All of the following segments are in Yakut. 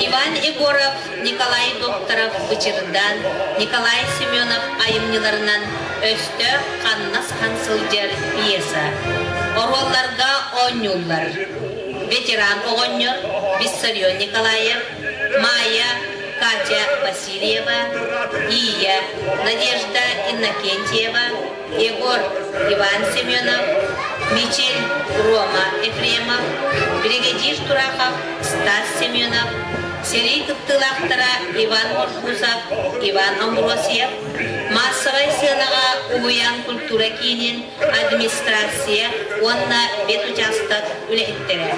Иван Егоров, Николай Докторов Бычырдаан, Николай Семенов айымньыларынан Өстөөх ханна саһан сылдьар пьеса. Оруолларга оонньууллар ветеран оҕонньор Виссарион Николаев, Майя Катя Васильева, Ия Надежда Иннокентьева, Егор Иван Семенов, Мичил Рома Ефремов, биригэдьиир Турахов Стас Семенов, сэрии кыттыылаахтара Иван Моргусов, Иван Амбросьев, маассабай сыанаҕа Уһуйаан культура киинин администрация уонна ветучасток үлэһиттэрэ.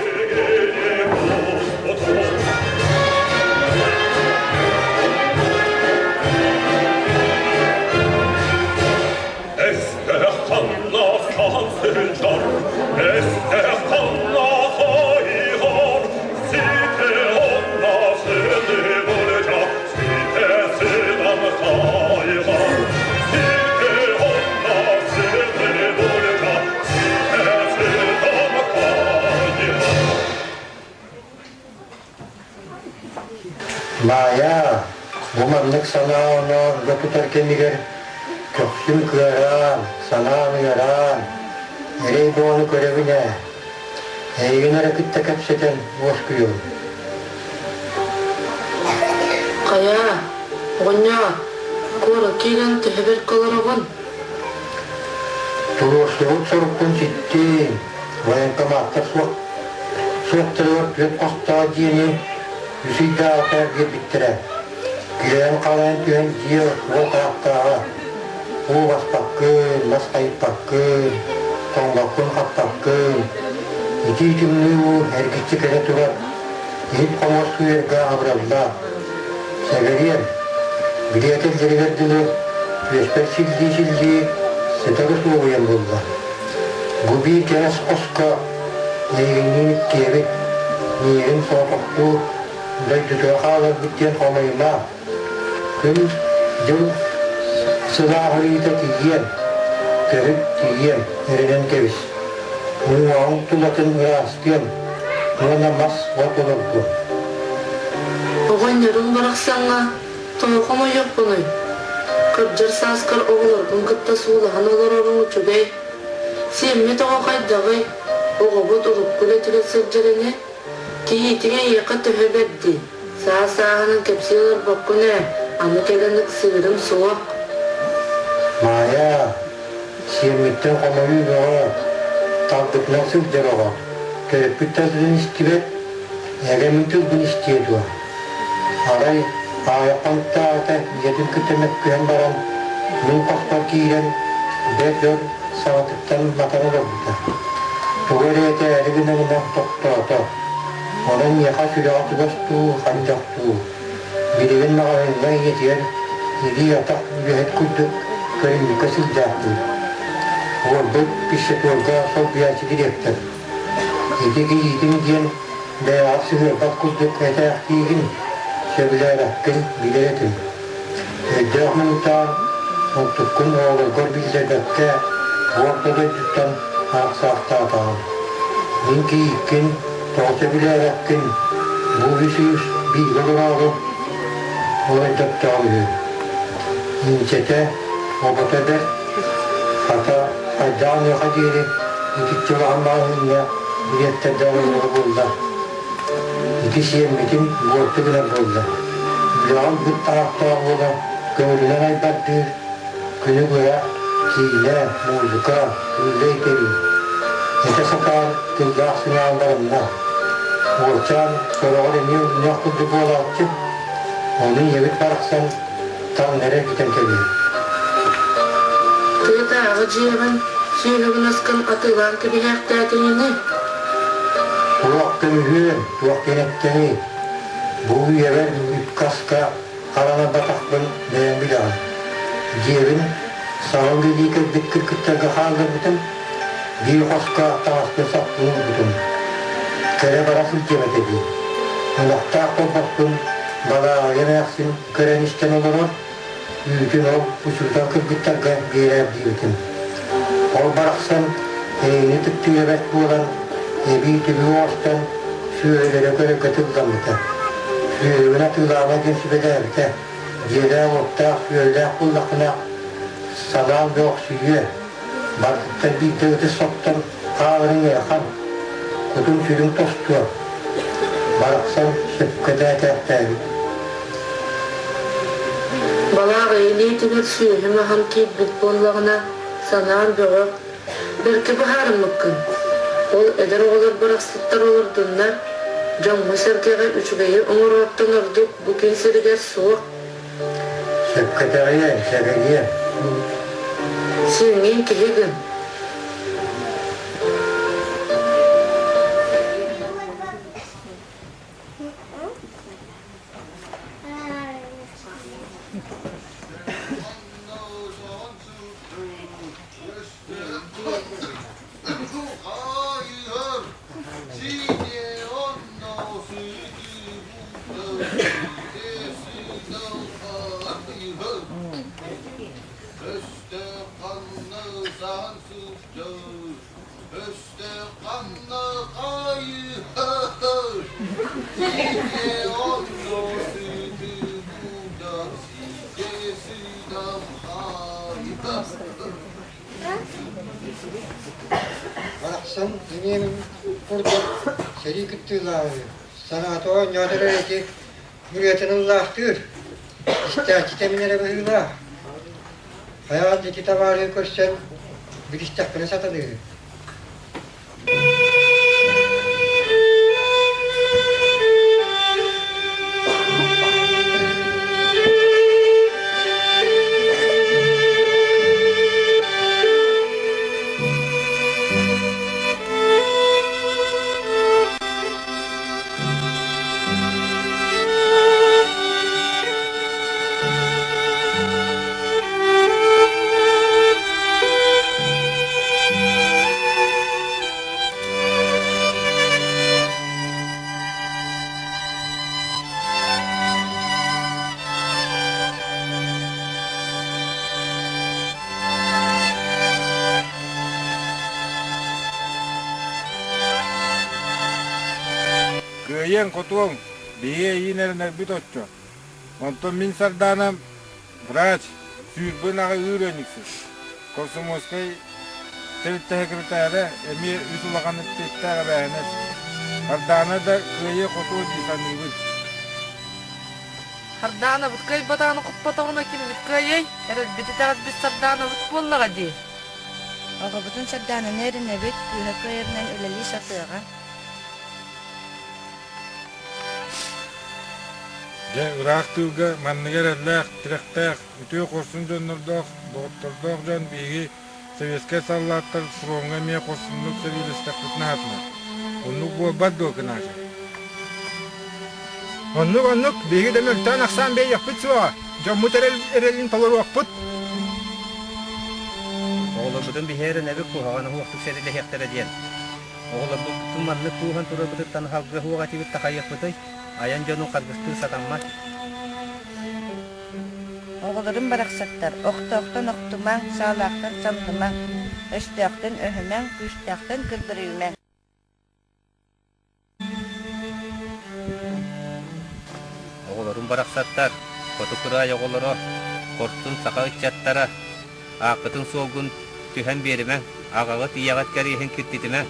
Маайа, бу маннык санаа-оноо ыга тутар кэмигэр көхсүм кыараан, санаам ыараан, эрэй буоланы көрөбүн ээ. Эйигин эрэ кытта кэпсэтэн уоскуйуом. Хайа, оҕонньоор, куоракка киирэн төһө бэркэ олороҕун? Туруорсубут сорукпун ситтим, военкоматтар суох суохтарыгар түөрт хостоох дьиэни үс ыйдааҕыта биэрбиттэрэ. Киирэн-хаалан түһэн дьиэ уол харахтааҕа. Уу баспаккын, мас хайыппаккын, тоҥмоккун-хаппаккын. Итии тымныы уу эргиччи кэлэ турар, иһит-хомуос сууйарга абыраллаах. Сэгэриэм, билиэтэллэригэр дылы түөспэр силлии-силлии сытары суолуйан булла. Бу биир кэҥэс хоско эйигинниин иккиэбит, миигин соҕотохтуу дойдутугар хааларбыт диэн хомойума. Күн дьыл сылааһырыыта тиийиэн, төрүт тиийиэн эрэнэн кэбис. Уҥуоҕуҥ тулатын ыраастыам уонна мас от олордуом. Оҕонньорум барахсаҥҥа тоҕо хомойуохпунуй? Кырдьар сааскар оҕолоргун кытта суулаһан олороруҥ үчүгэй. Сиэммит оҕо хайдаҕый? Оҕобут урукку үлэтигэр сылдьар ини. Кийиитиҥ эйиэхэ төһө бэрдий? Саас-сааһынан кэпсии олорбоккун ээ, аны кэлэн ыксыырым суох. Маайа, сиэммиттэн хомойуу бөҕө, талбытынан сылдьар оҕо, төрөппүт тылын истибэт, эгэ мин тылбын истиэ дуо? Арай аайаххантааҕыта ийэтин кытта мөккүһэн баран, мин хоспор киирэн, бэрт өр саҥатыттан матан олорбута. Тугу эрэ этээри гына-гына тохтоото. Онон миэхэ сүрэҕэ чугас дуу, хайдах дуу. Билигин маҕаһыыҥҥа ийэтигэр илии-атах үлэһит курдук көрүнньүккэ сылдьаахтыыр. Уолбут пищеторга солбуйааччы дириэктэр. Ити кийиитим диэн бэйэҕэр сыһыарбат курдук этээхтиигин, сөбүлээбэккин билэр этим. Өйдөөх мунньутаан, онтуккун оҕолоргор биллэрбэккэ, орто дойдуттан аахсаахтаатаҕым. Мин кийииккин тоҕо сөбүлээбэккин, бу үс үс бииргэ олороору оройдоттоҕум үһү. Инчэтэ, оҕото бэрт, хата, хайдах онуоха диэри итиччэ улахан маҕаһыыҥҥа дириэктэрдээх олороро буолла. Ити сиэммитин буорту гынар буолла. Үлэҕэ ылбыт таһахтаах уола көҥүлүнэн айбардыыр, күнү быһа киинэ, музыка, күүлэй тэрий. Этэ сатаан тыллаах сыҥаалларынна. Уолчаан сороҕор эмиэ мунньах курдук буолааччы. Ону ийэбит барахсан таҥнары эргитэн кэбиһэр. Тыатааҕы дьиэҕин сүөһүгүн аскын атыылаан кэбиһээхтээтиҥ ини? Туох көмүһүөн, туох диэн эттэний? Бу үйэбэр үпкэ-аска харанарбатахпын бэйэҥ билэҕин. Дьиэбин саҥа үлэлии кэлбит кыргыттарга хаалларбытым, биир хоско таҥаспын саппын уурбутум. Кэрэ бара сылдьыам этэ дии. Ынахтаах торбоспун Балааҕыйа эмээхсин көрөн-истэн олорор. Үүтүн ол учуутал кыргыттарга биэрээр диэбитим. Ол барахсан эйэни тыктыыра бэрт буолан, эбии түбүк оҥостон, сүөһүлэрэ көрөргө тылламмыта. Сүөһүгүн атыылаама диэн сүбэлээбитэ. Дьиэлээх-уоттаах, сүөһүлээх буоллаххына, санаам бөҕөхсүйүө, барытыттан биирдэ ытыс соттон хааларыҥ ыарахан, кутуҥ-сүрүҥ тостуо. Барахсан сөпкө да этээхтээбит. Балааҕы илиитигэр сүөһүм аһан киирбит буоллаҕына, санаам бөҕөх, бэркэ быһаарыммыккын. Ол эдэр оҕолор барахсаттар олордуннар, дьоҥҥо-сэргэҕэ үчүгэйи оҥороортон ордук бу күн сиригэр суох. Сөпкө этэҕиэн, сэгэниэн. Сиҥҥин киһи гын. Барахсан эмиэ курдук сэрии кыттыылааҕы санаата оонньоотор эрэ ити ырыатын ыллаахтыыр, истээччитэ мин эрэ быһыылаах. Хайаан да ити табаарыһы көрсөн билистэхпинэ сатаныыһы. Кыайыаҥ-хотуоҥ, биһи эйиин эрэнэрбит оччо. Онтон мин Сардаанам врач, сүүрбэ ынаҕы ыыр ыанньыксыт. Комсомольскай тэрилтэ секретара эмиэ үс улахан эппиэттээх эбээһинэс. Сардаана да кыайыа-хотуо дии саныыбын. Сардаанабыт кыайбатаҕын хоппотоҕуна киммит кыайыай? Эрэлбит итэҕэлбит Сардаанабыт буоллаҕа дии. Оҕобутун Сардаананы эрэнэбит, кыыһа кыайарынан үлэлии сатыаҕа. Дьэ, ыраах тыылга маннык эрэллээх, тирэхтээх, үтүө хорсун дьоннордоох, доҕоттордоох дьон биһиги советскай саллааттар фроҥҥа эмиэ хорсуннук сэриилэстэхпитинэ сатанар. Оннук буолбат дуо, Кынаача? Оннук-оннук, биһиги да мөлтөөн-ахсаан биэриэхпит суоҕа, дьоммут эрэлин толоруохпут. Оҕолорбутун биһи эрэнэбит куһаҕан уһуохтук сэриилэһиэхтэрэ диэн. Оҕолорбутун маннык кууһан турарбытыттан халгыһыах этибит такайыахпытый, айан дьонун харгыстыыр сатаммат. Оҕолорум барахсаттар, охтоохтон охтумаҥ, саалаахтан самнымаҥ, өстөөхтөн өһүмэҥ, күүстээхтэн кырдырыйымаҥ. Оҕолорум барахсаттар, хоту кыраай оҕолоро, хорсун саха ыччаттара, ааккытын-суолгун түһэн биэримэҥ, аҕаҕыт ийэҕит кэриэһин киртитимэҥ.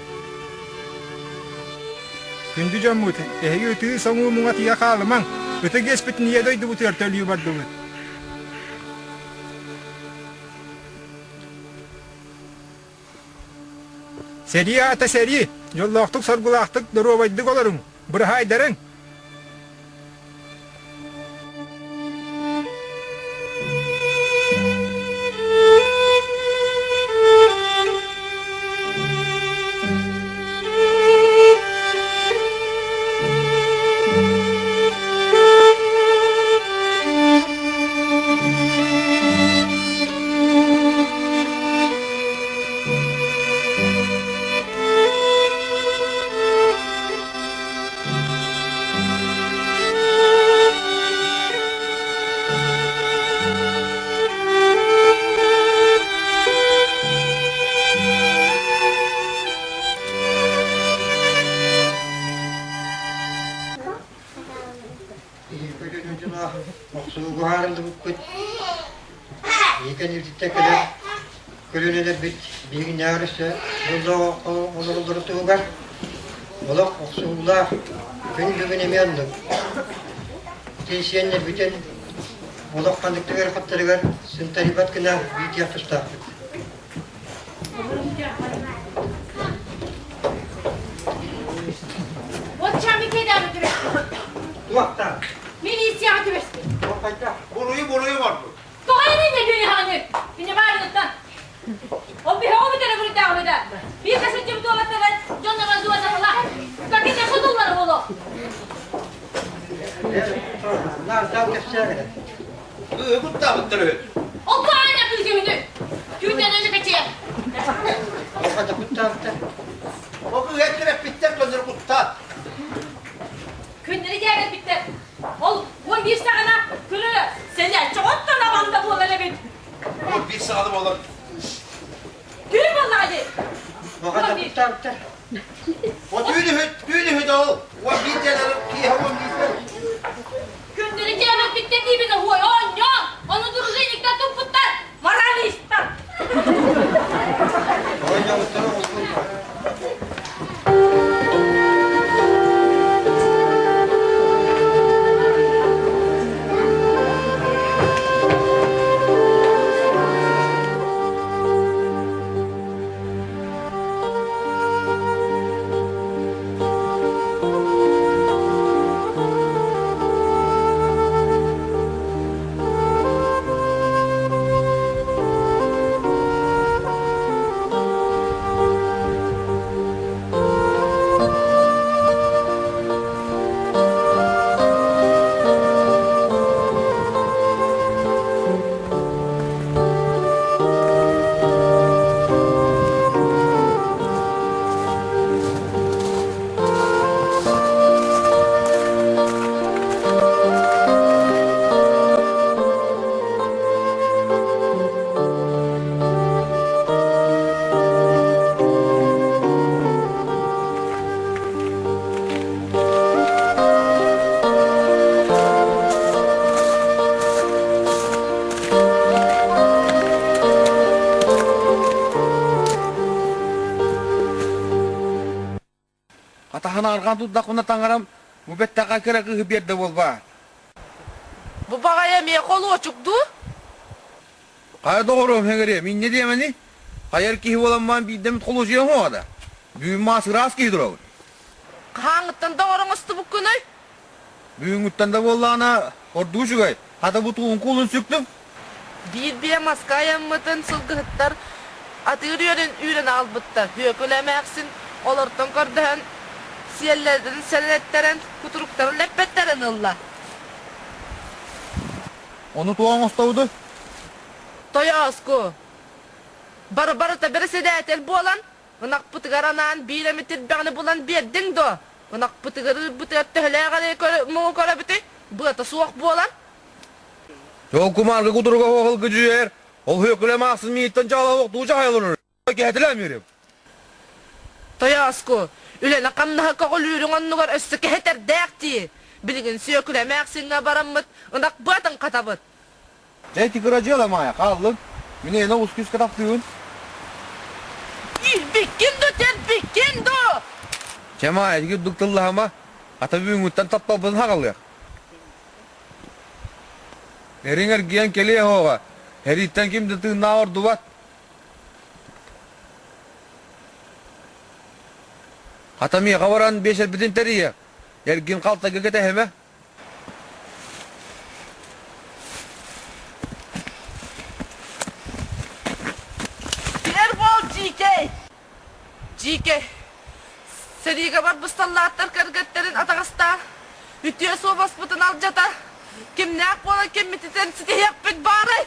Күндү дьоммут, эһиги ытыы-соҥуу муҥатыйа хаалымаҥ, ытык иэспитин ийэ дойдубутугар төлүү бардыбыт. Сэрии аата сэрии, дьоллоохтук-соргулаахтык, доруобайдык олоруҥ, быраһаайдарыҥ! арыллыбыппыт. Биһиги кэннибититтэн кэлэр көлүөнэлэрбит биһигиннээҕэр өссө дьоллоох олороллорун туһугар олох охсуһуулаах күн бүгүн эмиэ оннук. Ити сиэннэрбитин олох ханнык да ыарахаттарыгар сынтарыйбат гына иитиэх тустаахпыт. Отчаамы кэдэҕэ түбэстим. Туохтан? Милицияҕа түбэстим. Ол хайдах? Буруйу буруйу оҥорбут. Тоҕо эрэ бүөһэҕини? Мине баарыгыттан. Ол биһэҕэ бүтэрэ буруйдааҕы да. Биир да сылдьыбыт уолаттаран дьонноро дуонахыла. Какие содуллары боло. Наар кэпсээгэрэ. Куттаабыттар үһү. Ол баайна күүсүһүнү. Түүннэн өлө кэчиэ. Ол хата куттаабыттар. Ол кыыһа кирэппиттэр көннөрү куттаат. Күннэри дьээбэрбиттэр. Ол 11 саҕана күрө сэлэ чоҕоттон абанда буолар эбит. 11 саҕана буолар. Түүн буоллаҕа дии. Оҕата куттаабыттар. О түүн үһүт, түүн үһүт ол. 11 дьэлэр киэһэ 11 Күннэри дьээбэрбиттэр диибин оһуой оонньоон, ону дружинниктар туппуттар, моралистар. Оонньообуттара олус Атаһын арҕаан турдахпына таҥарам бу бэттэхэ кыра кыыһы биэрдэ буолбаат. Бу баҕайы эмиэ холуочук дуу? Хайа доҕоруом хэҥириэ, минньэ диэмэни? Хайар киһи буоламмаан биирдэмит холуочуйа оҥоҕо да? Бүгүн маас ыраас киһи турабын. Хаһааҥҥыттан доҕоруҥ устубуккунуй? Бүгүҥҥүттэн да буоллаҕына ордук үчүгэй. Хата бу тугун куулун сүктүм. Биир биэ маска айаммытын сылгыһыттар атыыр үөрэн үүрэн аҕалбыттар. Һүөкүлэ эмээхсин олортон көрдөһөн сиэллэрин сэлэттэрэн кутуруктарын лэппэттэрин ылла. Ону туох оҥостобутуй? Тойооску, бары-барыта бэрэсэдээтэл буолан, ынахпытыгар анаан биир эмит ирбэҕини булан биэрдиҥ дуо? Ынахпытыгар ыырбытыгар төһөлөөх эрэ муҥу көрөбүтүй? Быата суох буолан. Ол кумаарга кутуруга оһолго дьүһэр, ол һүөкүлэ маахсын мииттэн чаалаһуох дуу чахайалар кэһэтилээн биэриэм. Тойооску, үлэни-хамнаһы көҕүлүүрүҥ оннугар өссө кэһэтэрдээх дии. Билигин Сүөкүлэ эмээхсиҥҥэ бараммыт ынах быатын хатабыт. Дьэ ити кыра дьыала Маайа, хааллын. Мин эйиэнэ олус күүскэ таптыыбын. Илбиккин ду, тэлбиккин ду! Чэ Маайа, ити курдук тыллаһыма. Ата бүгүҥҥүттэн тапталбытын хаҕалыах. Эриҥ эргийэн кэлиэ оһоҕо. Эрииттэн ким да тыыннаах ордубат. Хата миэхэ баран биэсэрбитин тэрийэ. Эргин халтайга кэтэһимэ. Ербол дьиикэй! Дьиикэй! Сэриигэ барбыт саллааттар кэргэттэрин атаҕастаан, үтүө суобаспытын алдьата, кимнээх буолан киммититин ситиһиэхпит баарай?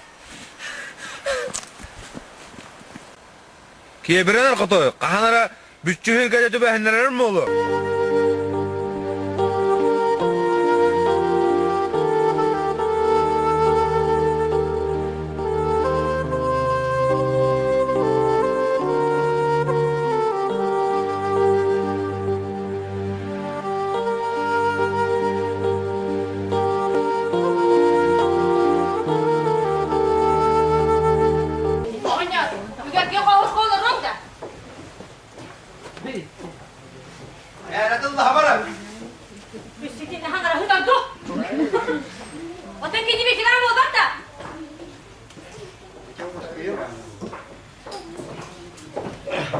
Киэбирэн орхотой, хаһан эрэ бүччүһүн түбэһиннэрэрим буолуо.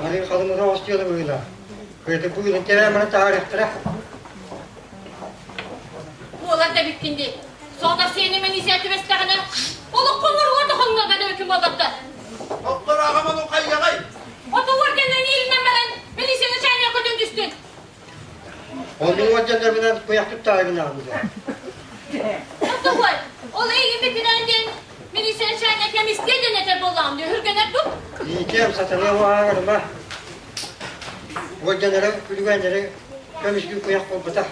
Мария халымыра остуола быһыылаах. Кыйты быылын тэбээн баран таһаарыахтара. Буолар да эбиккин дии. Соҕотох сиэни милиция түбэстэҕинэ, олоххо оҥоруо да хоҥнуо да эбиккин буолбатта. Доктор аҕам ону хайыаҕай? Оту уордьанынан иилинэн баран, милиция начальнига көтөн түстүн. Оннук уордьаннарбынан куйах туттаайбын аҕам да. Отуой, ол эйигин битинэн диэн милиция начальнига кэмистиэ диэн этэр буоллаҕым дии, үргэнэр дуу? Иитиэм сатана уһааҕарыма. Уордьаннары күлүгээннэри көмүскүү куйах буолбатах.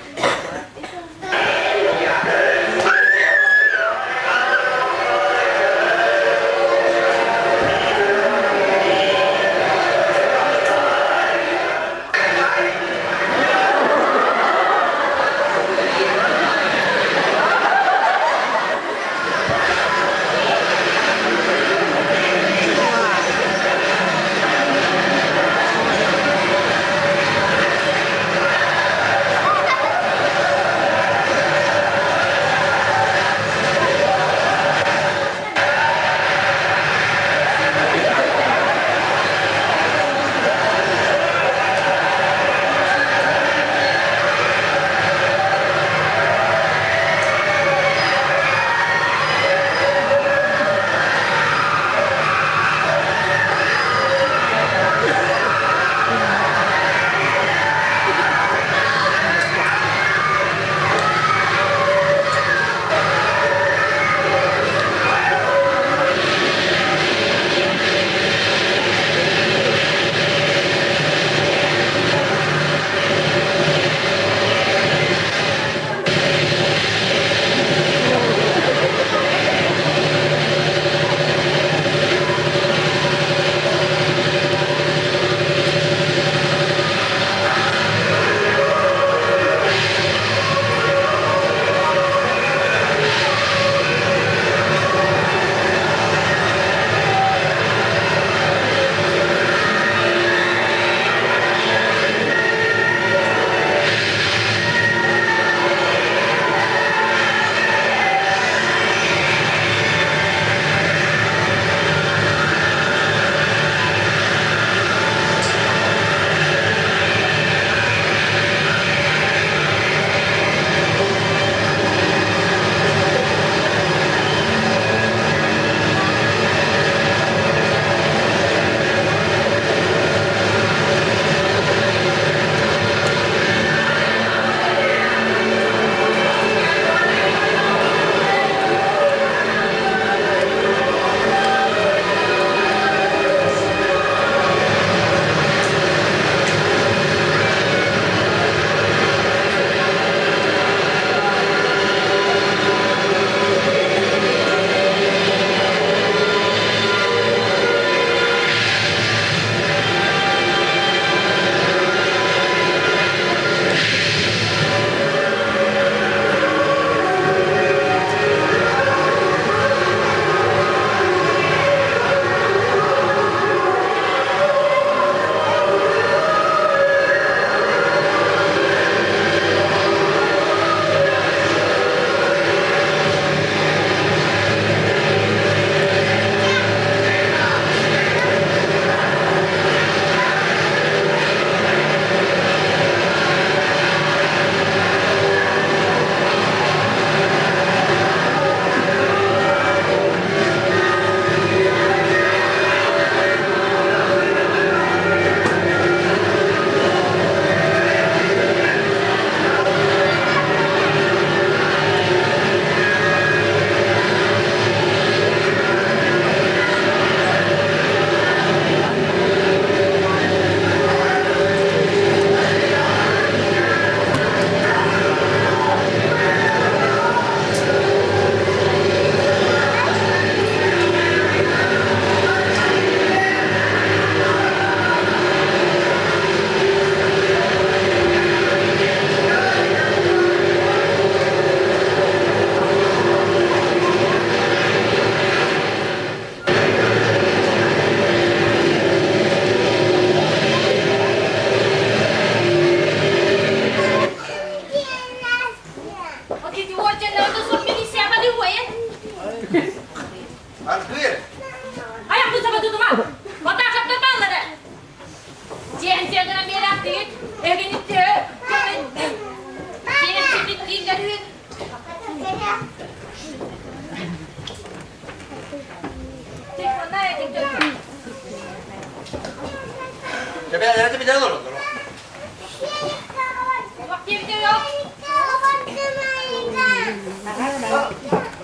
Тэбээлэрэ билэн олороллор.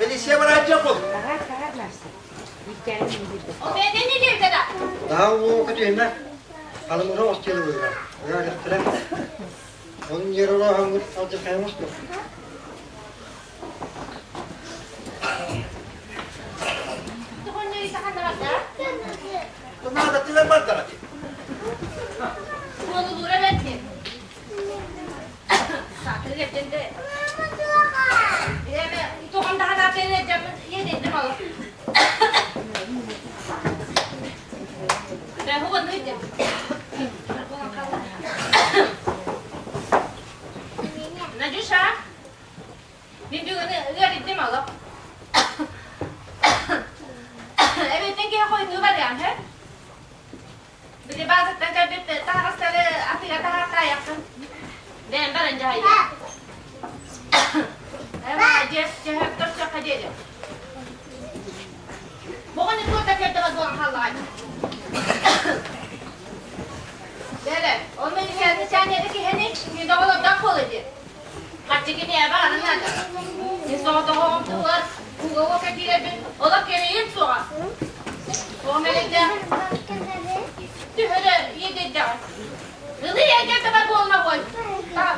Милиция барааччы был. Наһаа уока түһүмэ, халымыра остуолугар ыарыктара. Onun yeri оһоҥҥут алдьархайымыз дуо? Наадатыгар бардаҕа дии. Буолулуура бэрт Саатыр эрдэнде. Эме тоҕон даҕаны атын эрдэммин иэдэйдим олох. Надюша, мин бүгүн ыарыйдым олох. Эбэттэн киһи хойутуу барыам, һэ? Били баазаттан кэлбит таһаҕастары атыыга таһаартаайаххын. Бэйэм баран дьаһайыам. Молодец, дьэһэп көрсүөххэ диэри. Боҕону туорта кэрдэҕэ буолан хааллаҕай. Бэрэ, ол мэлиһээни чаанньада киһини мин оҕолордоох буола дии. Хаччы киниэбэ аны наада. Мин соҕотоҕоҕум туһугар ууга уока киирэбин, олох кэрэйим суоҕа. Тоҕо мэлэйдээх түһөрө иэдэйдэҕэ. Ылый эйгэр табар буолма буой.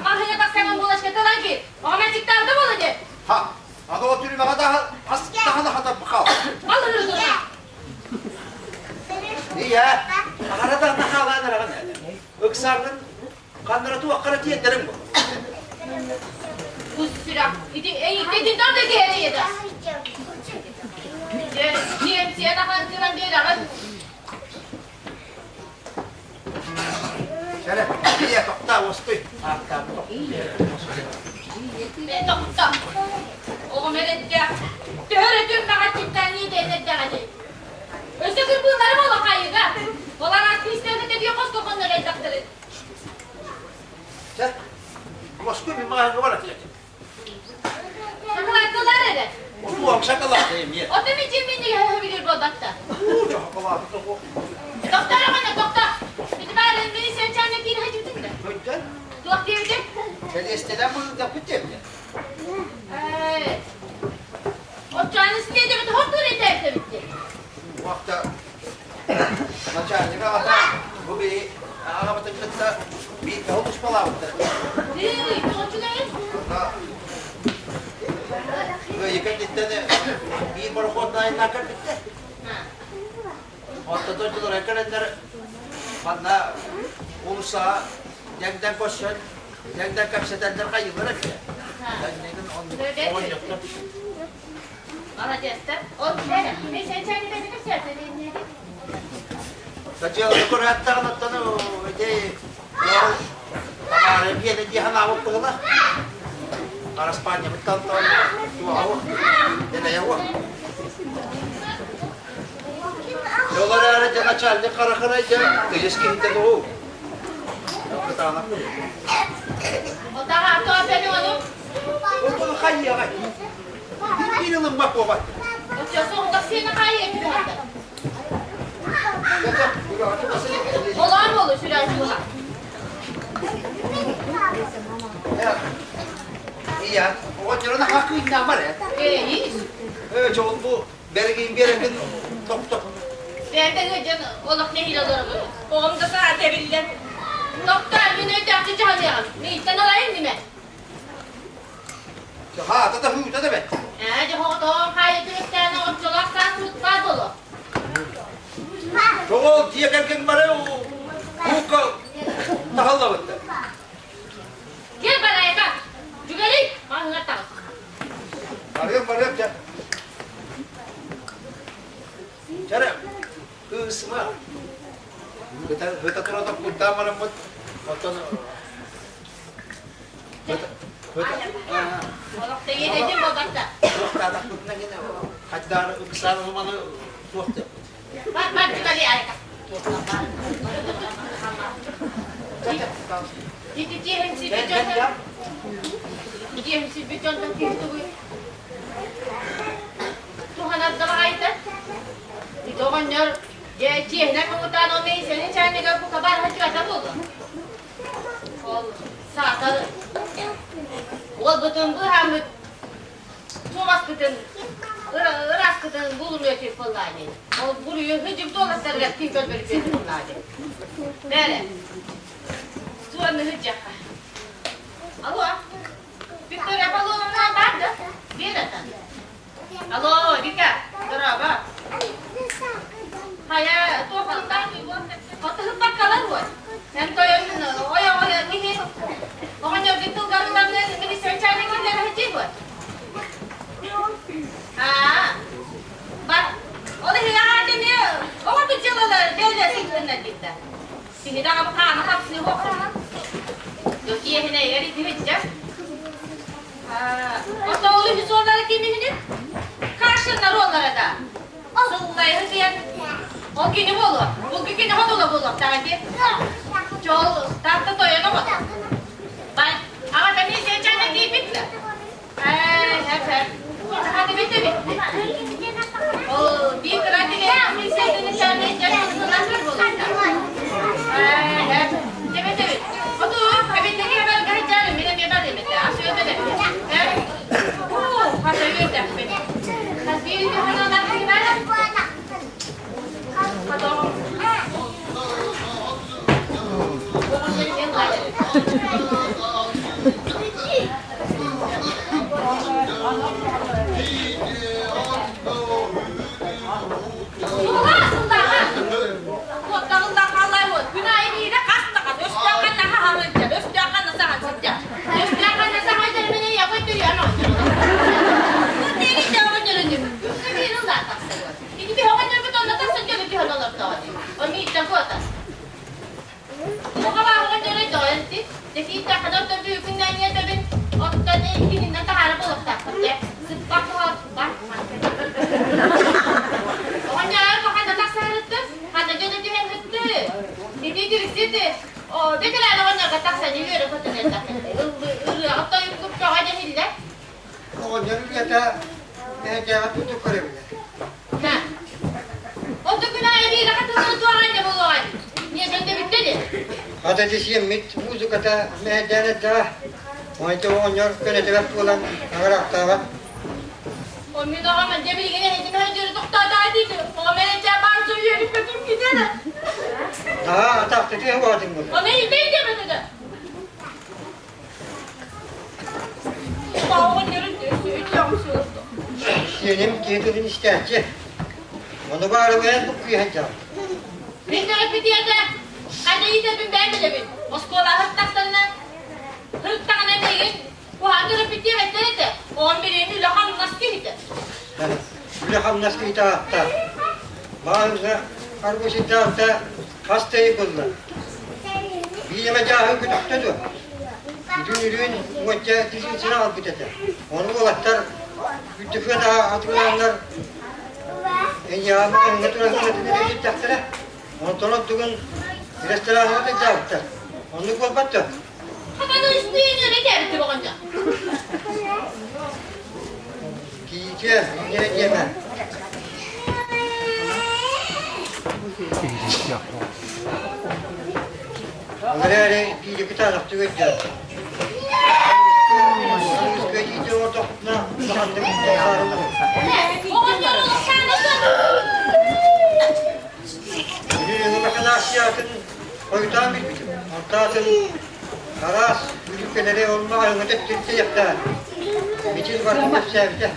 Маһыйа тахсаҥын булашка тылан киир. Оҕо мэлдьиктаахта буола дии. Ха, аны ол түрүмэҕэ да ас таһына хатарбыхал. Ийэ, аҕара да нахаалаан араҕын ыксаҥҥын ханнара туоххара тиэрдэриҥ бу. Бу сүрэх, ити ити да киһи Немсиэн ахан тыынан биэрэҕин. Чэрэ, ийэ, тохтоо, уоскуй. Ааттаабы Тохтоо. Оҕом эрэддээх. Төһө эрэ түрмэҕэ чиптаанныы диэн эрдэҕиний. Өссө кырбыыларым олохайыга. Олар артыыстарга тэбиэ хоско хоннор элбэхтэрин. Чэ, уоскуй мин маҕаһыыҥҥа бар этилэр. Шоколадкалар эрэ. Отуом шоколад эмиэ. Ото мичи миннигэ билир буолбатта. Уу, шоколады тоҕо. Тохтоо романа, тохтоо. Ити баарын мини сенчаня киин хачыбытын да. Көйдөн. Туох диэбитин? Сэлиэстэлэн быылдаппыт диэбитэ. Оччону сиэдэбит хортур этээтэбит. Уақта начальник аҕата бу биһи аҕабытын кытта бииргэ туспалаабыттар. Ый, тоҕочугай. Кыайы кэнниттэн биир борохуотунан айаннаан кэлбиттэр. Онто дойдулара кэлэннэр манна уулуссаҕа дэҥ-дэҥ көрсөн, дэҥ-дэҥ кэпсэтэллэр хайыылар эбитэ. Дэҥнэгин оҕонньоттор. Молодецтар. Ол мен сенчани Дьыаланы көрөөттөҕүн оттон ити табаары биэнэ дии санаабыт быһыла. Араспаанньабыт талтон туоҕа дэлэйэ уо. Олор эрэ дьэ начальник харахына дьэ тыйыс киһитэ дуу. Кытаанах. Отаҕа тоопени ону. Ол хайыаҕай? Биир ылыммат буолбат. Олоон болу сүрәчуга. Iya, оҕонньорун хакыйнаан бар ээ. Ээ, Э, ол бу бэригин биэрэгин топ-топ. Бэйэтэ ыалдьан олох нэһиилэ олоробун. Оҕом да саата эбиллэн. Токтоо, мин өйдөөхчү дьаһаныаҕым. Мииттэн ылайын диме. Хаата да хуута да бэт. Ээ, дьоһоҕотоон хаайы түмүктээн оҕоччолоох саас сутпаа боло. Тоҕо дьиэ кэргэн бары уука таһаллабыттар. Кел барайка. Жүгәли, маһыңа таҕыс. Барыам, барыам, дьэ. Чэрэ, кыысыма. Ыта тура токкуттаан бараммыт, оттон Туһанар да баҕайыта. Ити оҕонньор Дьэ, чиэһинэ муҥутаан ол милициянын чаанньыгар бука барыһа чуота буолуо. Ол саатар уолбутун быыһааммыт суобаскытын ырааскытын булунуо этик буоллаани. Ол буруйу хыдьык дуолаттарыгар ким көрбөрү буоллаани. Бээрэ, суонны хыдьахха. Алло, Виктория Аполлоновна баар да? Биэрэтэн. Алло, Вика, здорово. Хайа, туохтан Отуһуппаккалар уот. Эн тойон ойоҕо кини оҕонньоргун тылгарыларынан министрчааны киллэрэ сылдьыы буот. Аа, бар. Ол иһин аҕа эмиэ оҕо дьыалалар бэйэлэр сылдьыннар диттэ. Киһи даҕаны хаана хапсыы охсор. Киэһинэйгэр ити сылдьар. Отоолу үһүс ким иһинин? Кашиннар уоллара да. Сыллайһы диэн ол кини буолуо. Булгу кини хотула буолуохтаах ити. Чол таатта тойон оҕото. Бай, аҕата миссия чайна киирбит да. Ээ, хэп хэп. Хаты бит бит. Ол биир кыра тигэ миссиятын чайна дьэ сыллан буолуохтаах. Ээ, хэп. Дебет дебет. Оту, эбиттеги хабарга хajjары мен эмиэ бар эмете. Ас үөтэ Э? Хата үөтэхпин. Хас биир ханалар кимэр? Оҕонньор үлэтэ эһэдээҕи туту көрөбүнэ. Хата сиэммит музыката мэһэйдээн эрдэҕэ. Ойто оҕонньор көнөтүгэр буолан аҕыраахтаабат. Наһаа атахтытыы уһаатыҥ буолла. Сиэним киһи тылын истээччи. Ону баарыбыйан буккуйа сылдьаҕын. Мин төрөппүтүөтэ хайда иитэрбин бэйэм билэбин. Оскуола сыртахтарына сырыттаҕына миигин куһаҕан төрөппүт диэбэттэр этэ. Оҕом билигин үлэ-хамнас киһитэ. Үлэ-хамнас киһитэ ааттаах. Баҕарга аргуситаахта хас да ый булла. Биир эмэ дьааһын көтөхтө дуо? Бүтүн үрүүн уонча тыһыынчаны аҕалбыт этэ. Ону уолаттар үрдүкү атыылааннар эйиэхэ өҥҥө туран кэлэтинэн Онтон оттугун рестораҥҥа сылдьаабыттар. Оннук буолбат дуо? Хатаны үстүйэн өрө кээбитти оҕонньор. Киичэ, иҥэрэ диэмэ. Ол эрээри биири кытаанахтык өйдөөн. Кыайыы оҥордохпутуна улаханнык саарыллар. Оҕонньор олохтоох Билигин махинациятын хойутаан билбитим. Онтаатын араас бүлүүкэлэри онно аһыҥата тиртэйэхтээн. Мичил барытын кэпсээбитэ.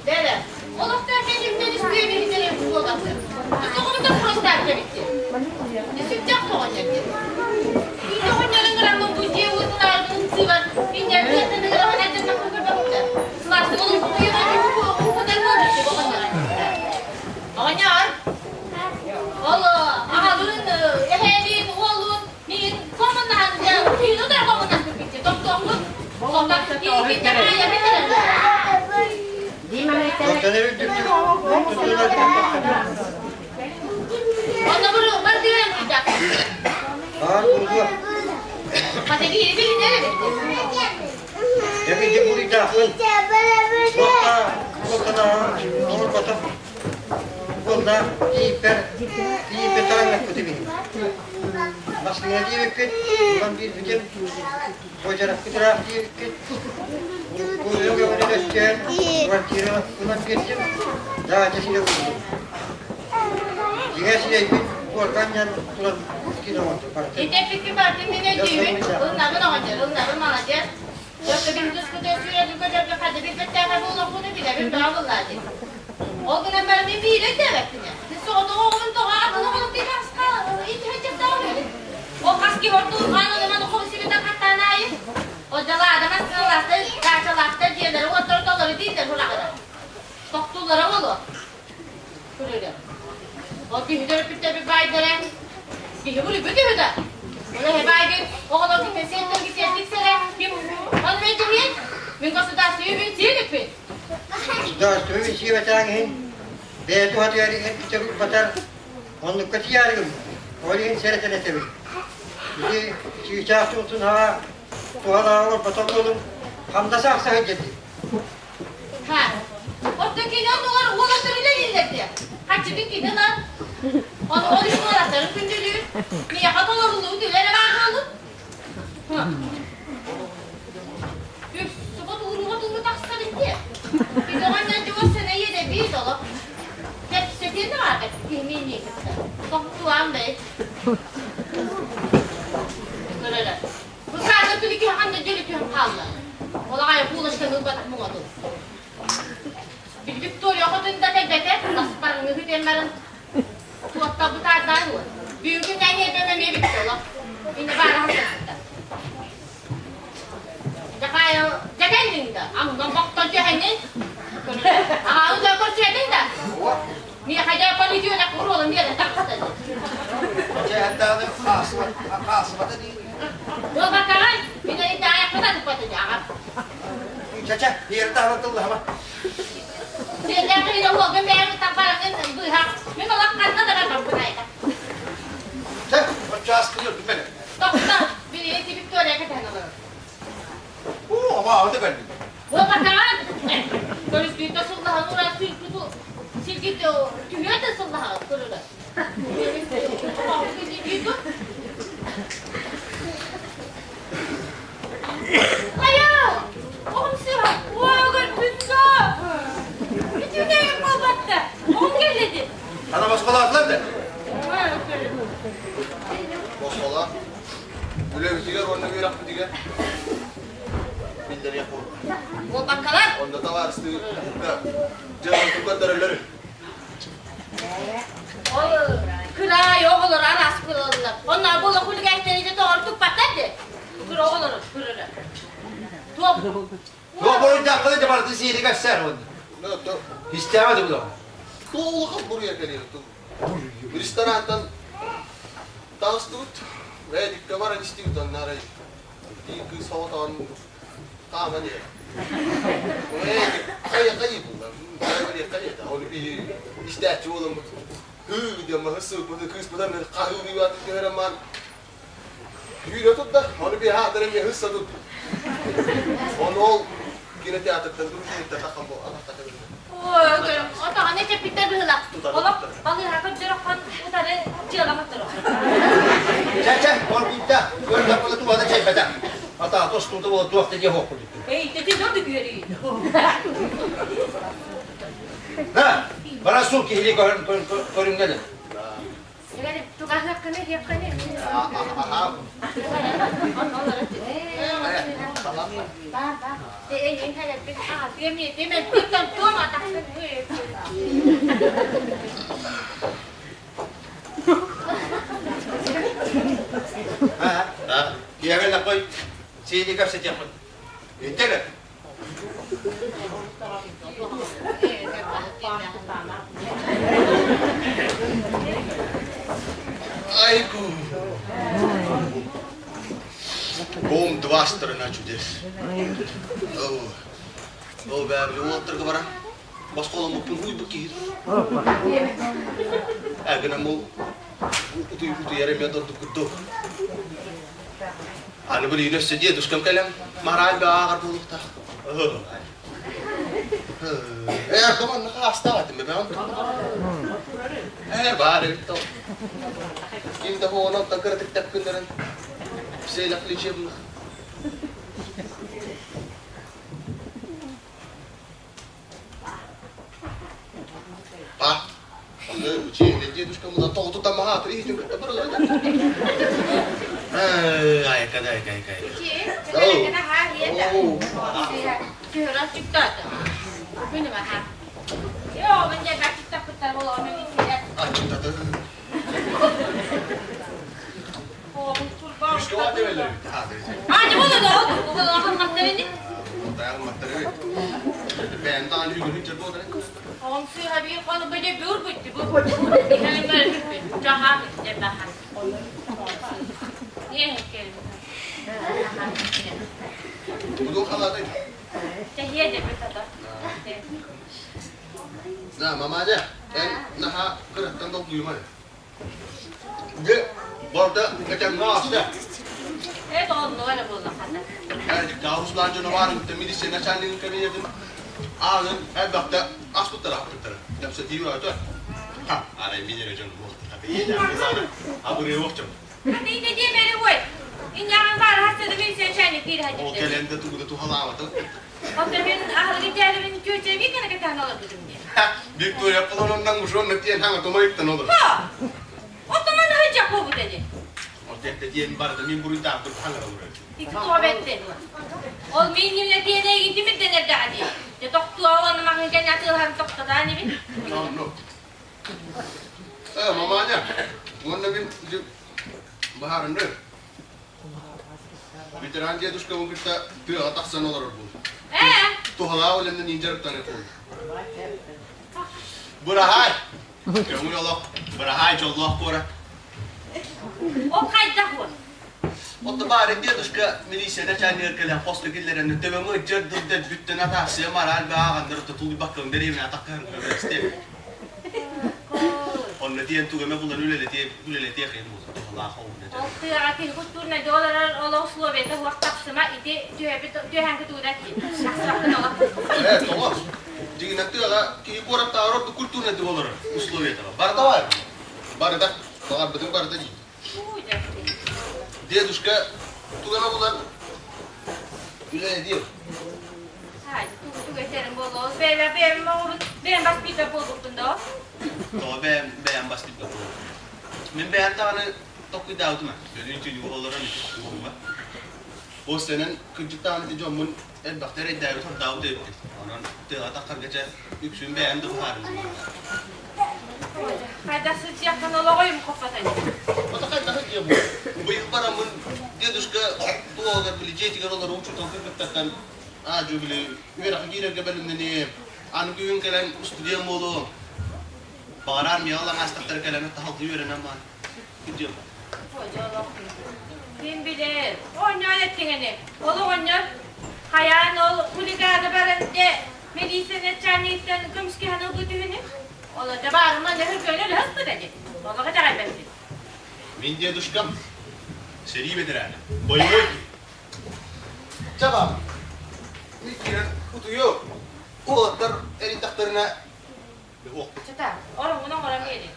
Бэрэ, олохтоох кэнниттэн үстүө биһитэрэ буолбаты. Тоҕута просто эбитти. Сүрдээх тоҕонньор диэн. Тоҕонньорун ыраммын бу дьиэ уотунаарбын сыыбан, инньэрдиэттэн ыгырабын эрдэн көрбөппүтэ. Сылаас олус уһугунан буолбут оҕонньор. Оҕонньор, ол аҕалыын, эһээлиин, уолун миигин хомуннаһан, киин утары хомуннаспыт тохтоҥҥут, Оттон үрдүктүк тутуулар Онно бардыган кыйдах. Баар буолуо. Хата киһи билинэр эбит. Дьэ буруйдаахпын. Туохта туохтанааҕар оҥорботох. Оскуолдаах тиийбэр тиийбит тараҥнаппытым иһин. Массыына диэбиккит, ылан биэрбитим, уочараппыт ыраах диэбиккит, урукку өҥөнөн өстөөн квартира ылан биэрдим, даача сирэ буллум. Дьиҥэ сирэйбин буорга анньан туран киин оҥордум барытын. Ити эппиккин барытын мин өйдүүбүн. Ылынабын оҕонньор, ылынабын маладьыас. Дьоттубин тускутун сүүрэрин көтөргө хата билбэттээхэ буолуохпуну билэбин бөҕө буоллаа дии. Ол гынан баран мин биири өйдөөбөппүн ээ. Мин соҕотох оҕобун тоҕо атын оҕолор диэки аска иитиһэ дьахтаҕым Ол хас киһи ортуурҕаан ону-маны хомусибитин хаттаан аайы. Ол дьалаада массыыналаахтар, даачалаахтар дьиэлэри уоттара толору дииллэр бураҕына. Тохтууллара буолуо. Күрүрэ. Ол киһи төрөппүттэрбит баайдара киһи буруйбут үһү да. Ол эһэ баайгын оҕолоргун сиэттэрги сиэттиксэрэ ким он мэлдьэһиэн мин государство үбүн сиэлиппин. Государство үбүн сиэбэтэҕиҥ иһин бэйэ туһатыгар эргитэ ылбатар оннукка тиийээригин ол иһин сэрэтэн этэбин. Ити чыычаах туутун аҕа туһалааҕы олорботох буолуҥ хамнас аахса сылдьар дии. Ха, оттон кини оннугар уолаттар үлэлииллэр диэ. Харчытын кини ылар. Ону ол иһин уолаттарын күндүлүүр. Миэхэ толоруллубут үлэ эрэ баар буоллун. Үс субут ууруга тууру тахсар дии. Кини оҕонньор дьуос сэнэ иэдэбиит олох. Кэпсэтиэн да баата киһини иннии кытта. Тохтуам бэй. Көрөрө. Бу саада күнү киһи ханна дьөлө түһэн хаалла. Ол аҕай булочканы ылбатах муҥатыл. Виктория хотун да кэлбэтэ, таспарыҥҥы тиэммэрин туотталбыт аатаан уот. Бүгүн ньиэбэм эмиэ бүттэ олох. Инне баара хасыппыта. Дьакайыл дьэкэнниҥ да, амнан бохтон түһэҥҥин. Аҕаҕын да көрсүөтүҥ да. Миэхэ дьэ политиона уруолун биэрэн тахсата. Дьэ, даҕаны хаасыбата дии. Буолбаккаҕын, мин ыйдаайахпын атыппата дьаҕар. Чэ-чэ, биэрдэ аһара тыллаһама. Сиэллээх киһи уолгун бэйэҥ таппарыгын быыһах. Мин олох ханна да барбаппын айда. Чэ, оччоос кыйыр дүмэн. Тохто, билигин Виктория кэтэһэн олорор. Уу, ама аты кэллим. Буолбаккаҕын, көрүстүүтэ сыллаһан ура сүүрбүт сиргит түһүө да сыллаһаҕыт көрөрө. Хайа, оҕом сыһа, уогар бүтсө. Бүтүүнэйим буолбатта, оҕом кэллэ дии. Ана босхолаатылар да? Босхолаа. Үлэбитигэр уонна үөрэхпитигэр биллэриэх буолла. Буолбаккалар. Онно табаарыстыы дьыалатын көрдөрөллөр. Ол кыраай оҕолор араас кыраллар. Онно буола хулиганнары тоҕор туппаттар де. Кыра оҕолору кырара. Туох Туох буруйдааххына дьэ барытын сиэри кэпсээр уонна. Истээҕэ да булаҕын. Туох буруйа кэлиэ Ресторантан таҕыстыбыт. Эдиккэ баран истибит онно арай биир кыыс соҕотоҕун хааман иһэр. Эдик хайа хайы булла. Хайа хайа ол биһи истээччи буоламмыт. Һыы диэн маһы сыыппыты кыыспытан хаһыылыы түһэрэн маан Күүрэ турда, ону биһи аатыран эмиэ һысса турдум. Ону ол кинотеатртан дружинниктар таххан бу атахта кэллэ. Ой, отоҕону эчэппиттэр быһыылаах. Олох балыыһа көрдөрөххөн утары дьыалаҕа турар. Чэ-чэ, оргуйда, көрдөххө туһана чэйбэтэх. Атаа тостуута буола туох да диэх оккут. Эй, тетя дьон күөрүй. На, бара сул киһили көрүҥнэлин. Киэҥэ лаппай сиини кэпсэтиэхпин. Интеле. Айгу. Бом два сторона чудес. Ол бэбли уолаттарга баран босхоломмуппун уйбут киһи. Эгинэ мул утуйар эмиэ дордук курдук. Аны билигин өссө дедушкам кэлэн мораль ааҕар буолуохтаах. Ээ, команда хаастаах этим бэҕэн. Ээ, баар эбит то. Ким да онон кыратык тэпкиннэрин в целях лечебных. Па, учение дедушка мына тоҕуту тамаха иһитин кытта барылар. Айка да айка айка айка. Да, маманя, эн наһаа кыраттан долгуйума. Дьэ, барда этэҥҥэ ааста. Эт оннуга эрэ буоллаххына. Руслан дьоно баар милиция начальнигын кабинетын аанын элбэхтэ аспыттара аппыттара. Кэпсэтии бөҕөтө. Ха, арай мин эрэ дьон буолтара. Абырыах дьон. Хатыйда диэмэри ой. Инняҕын баар хастыды милиция начальник диир Ол кэлэн да тугу да туһалаабата. Оттон мин аһылыгы дьээлибин тетя Виканы кэтээн олорбутум дии. Виктория Полоновна уже тиэн хаҥа томойуктан олор. Ха! Оттон манна сылдьах буолбут ини. Ол диэн барыта мин буруйдаахпын хаҥара олорор. Ити туох эбэтти? Ол мин ньүнэ тиэнэ эгин тимирдэн эрдэҕэ дии. Дьэ тохтуо уонна маҥан кэннэ атыылаһан тохтотоон ибин. Ну, маманя, уонна мин баһаарынны. Ветеран дедушкабын кытта тыаҕа тахсан олорор буол. Ээ? Туһалаах үлэннэн иин дьарыктаныах буол. Быраһаай! Көҥүл олох, быраһаай дьоллоох куорат. Ол хайдах уон? Отто баары дедушка милиция начальнигар кэлэн хоско киллэрэн төбөҥө ыдьар дылда бүттэн атаарсыа мораль бааҕаннар тутулуйбаккын дэриэбинэ атаххыһан көрөстем. Онно диэн тугу эмэ булан үлэлэтиэ үлэлэтиэх иһин туһалаах Ол тыаҕа киһи культурнай олорор олох условията суох тахсыма ити түһэбит түһэҥки тугуна дии тахсыбаккын олох. Ээ, тоҕо? Дьиҥинэн тыаҕа киһи куораттааҕар ордук культурнайдык олорор условията барыта баар. Барыта. Баҕарбытыҥ барыта дии. Дедушка тугу эмэ булан үлэлэтиэ. Тугу этэрим буолуо. Бэйэм бэйэм бэйэм бас билбэт буолбуппун да. Тоҕо бэйэм бэйэм бас билбэт буолбуппун. Мин бэйэм даҕаны толкуйдаабытым ээ. Өлүүн түнүгү олорон ити Ол сэнэн кырдьыктаан ити дьоммун элбэхтэ эрэйдээбит хордаабыт эбиппин. Онон тыаҕа таххарга чэ үксүн бэйэм да быһаарым. Хайдах сылдьыаххын олоҕойум хоппотой. Ото хайдах сылдьыа бу? Быйыл бараммын дедушка туоҕар били дьиэтигэр олорор учуутал кыргыттартан аа-дьуо били үөрэххэ киирэргэ бэлэмнэниэм. Аны күһүн кэлэн устудьуон буолуом. Баҕараар миэхэ лаҥаастахтара кэлэн таһалгыы үөрэнэн баар. Кырдьыам. Ким билэр, оонньоон эттиҥ ини. Ол оҕонньор хайаан ол хулиганы баран дьэ милиция начальнигыттан көмүскэһэн ылбыт үһүнү. Ол дьэ баарыма нөһүргөнө өлөһөспүт ини. Олох итэҕэйбэппин. Мин дедушкам сэрии бэтэрээнэ, боевой киһи. Чэ баам, мин киирэн утуйуом. Уолаттар эрийдэхтэринэ Чата, ороҥҥун оҥорон биэри.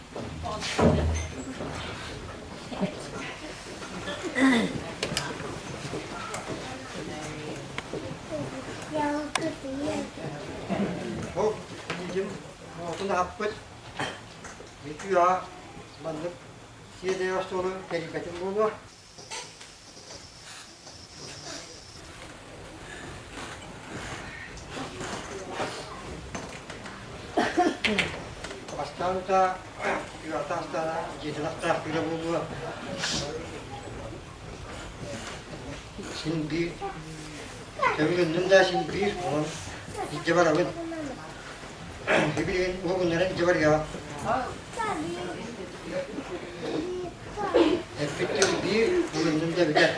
Ол миигин уотун аһаппыт бүтүү аа маннык сиэдэрэй остуолу тэрийбэтим буолуо. Бастаан утаа үөрэхтээх астаана дьиэтин астаах кыра буолуо. Син биир көҥүлүннүм да син биир онон илдьэ барабын. Билигин уһугуннаран илдьэ барыаҕа. Эппит тыл биир, булуннум да бүтэр.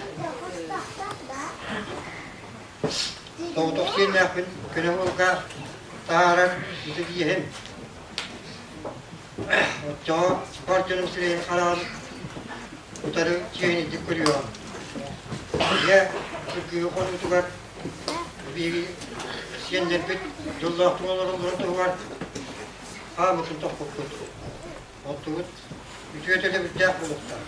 Соҕотох сиэннээхпин көнө уолга таһаарар ытык иэһим. Оччоҕо бар дьонум сирэйин хараҕын утары чиэһинэйдик көрүөҕүм. Ийэ кыргыһыы хонуутугар биһиги Сиэннэрбит дьоллоохтук олороллорун туһугар хааммытын тохпуппут. Оттубут үтүө төлөбүрдээх буолуохтаах.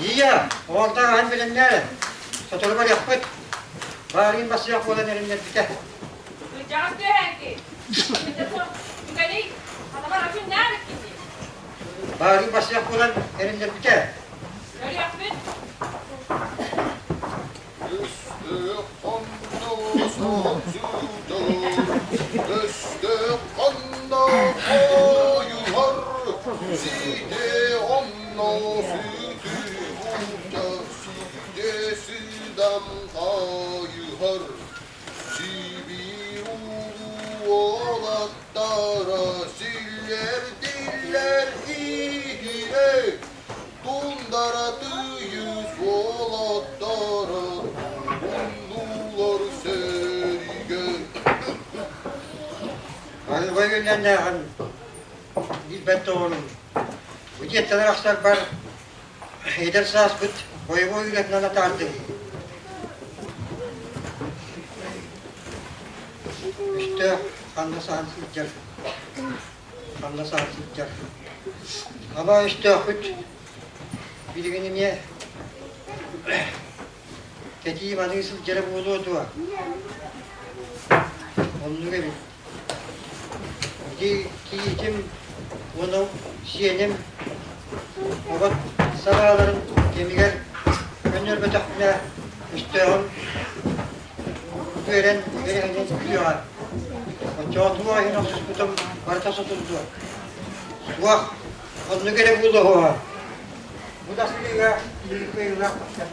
Ия, оҕолтон аһан билиннээрэ. Сотору барыахпыт. Баарыын бассыах буолан эрэннэрбитэ. Кырдьаҕас түһээҥки. Түгэний, хатабар ачын нээр кини. Баарыын бассыах буолан эрэннэрбитэ. Көрүөхпүт. Өстөөх хонно сылдьар, өстөөх хонно хойуһар, сиде онно сүтү булча, сиде сыдам хайыһар, Сибиир улуу уолаттара силлэрдиллэр иһирэ, Тундара тыйыс уолаттара туһуннулар сэриигэ. Арыгы үллэннээҕин билбэт доҕорум. Бу дьиэттэн арахсарбар эдэр сааспыт бойобуой үлэтинэн атаардым. Өстөөх ханна саһан сылдьар, ханна саһан сылдьар. Ама өстөөхпүт билигин эмиэ кэтии маныы сылдьара буолуо дуо? Оннук эбит. Ити кийиитим уонна сиэним обот санааларын кэмигэр көннөрбөтөхпүнэ өстөөҕүм үөрэн үөрэһинэн күлүөҕэ. Оччоҕо туох иһин охсуспутум барыта сотуллуо. Суох, оннук эрэ буолуоҕа. Бу да сырыыга кыайыылаах тахсар.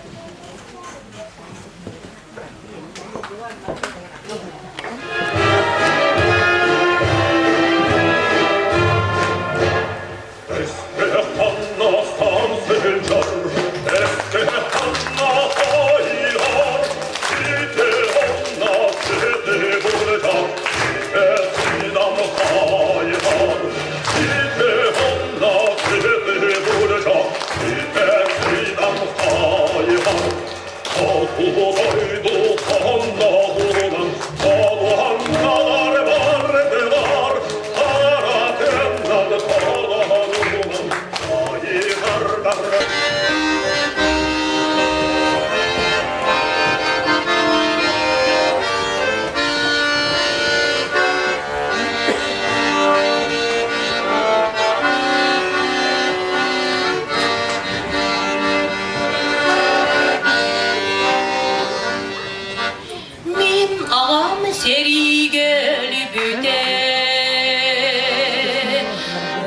Мин аҕам сэриигэ өлбүтэ,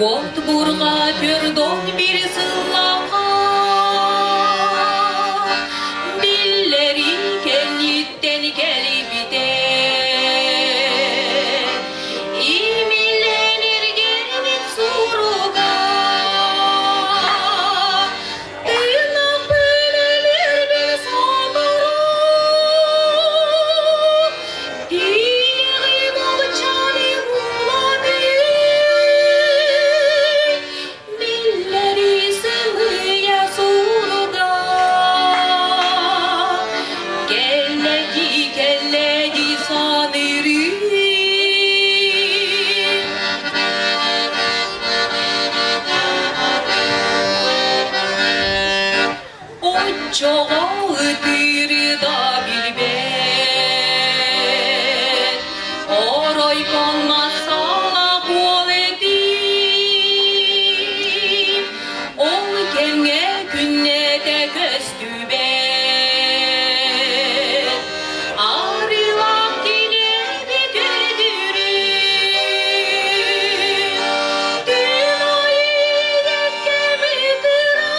Уот бурҕа төрдөн бир сыллаахха Биллэрин кэнниттэн кэлбитэ. Имиллэн эргэрбит суруга Кэллэди, кэллэди санырыы. Оччоҕо ытыыры да билбэт, оройкон масала буол этим. Ол кэмҥэ күннэтэ көстүбэт, арыылаах килиэби көрдүүрүм. Күн аайы кэми кыра.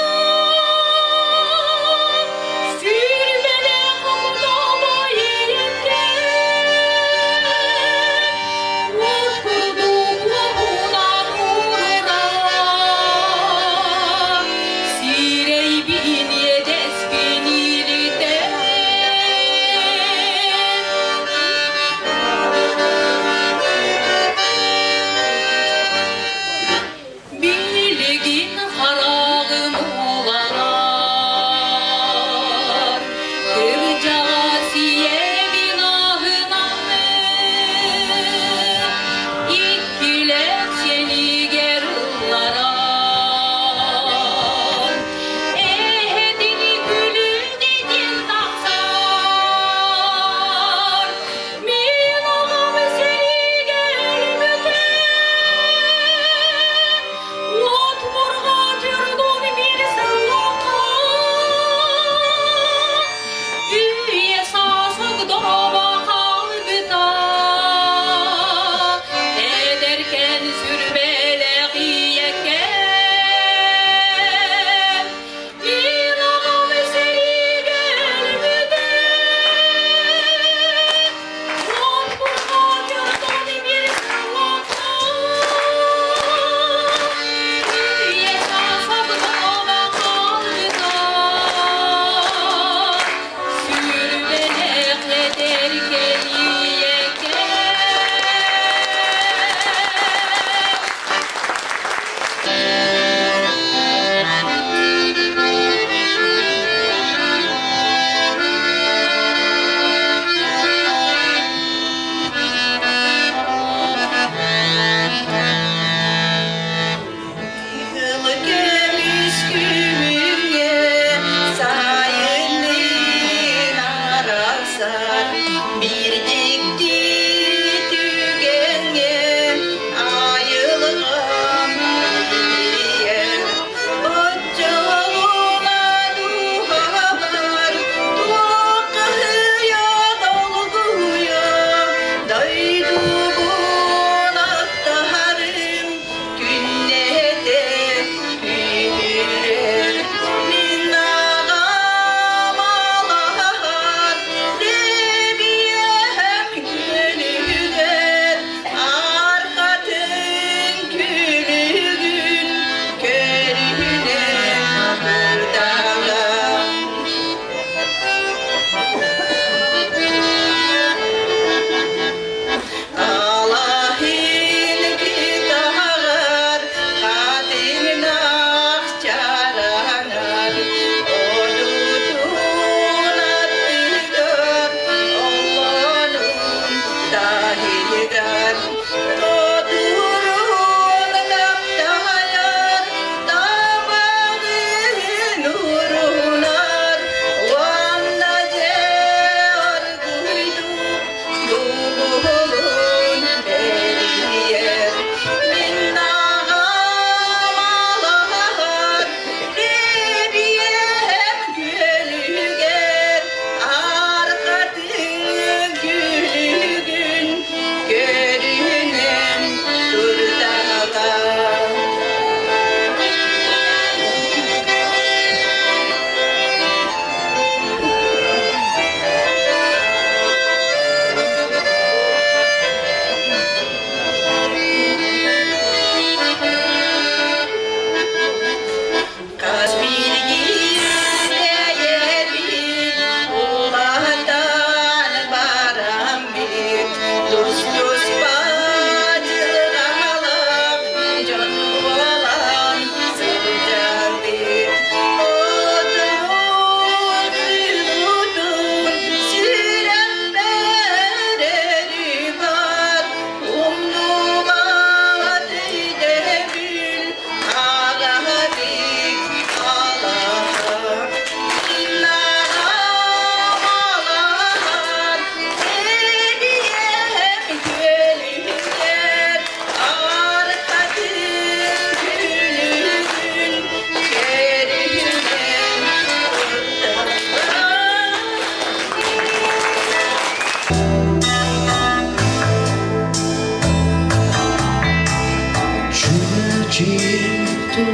Чүмэчи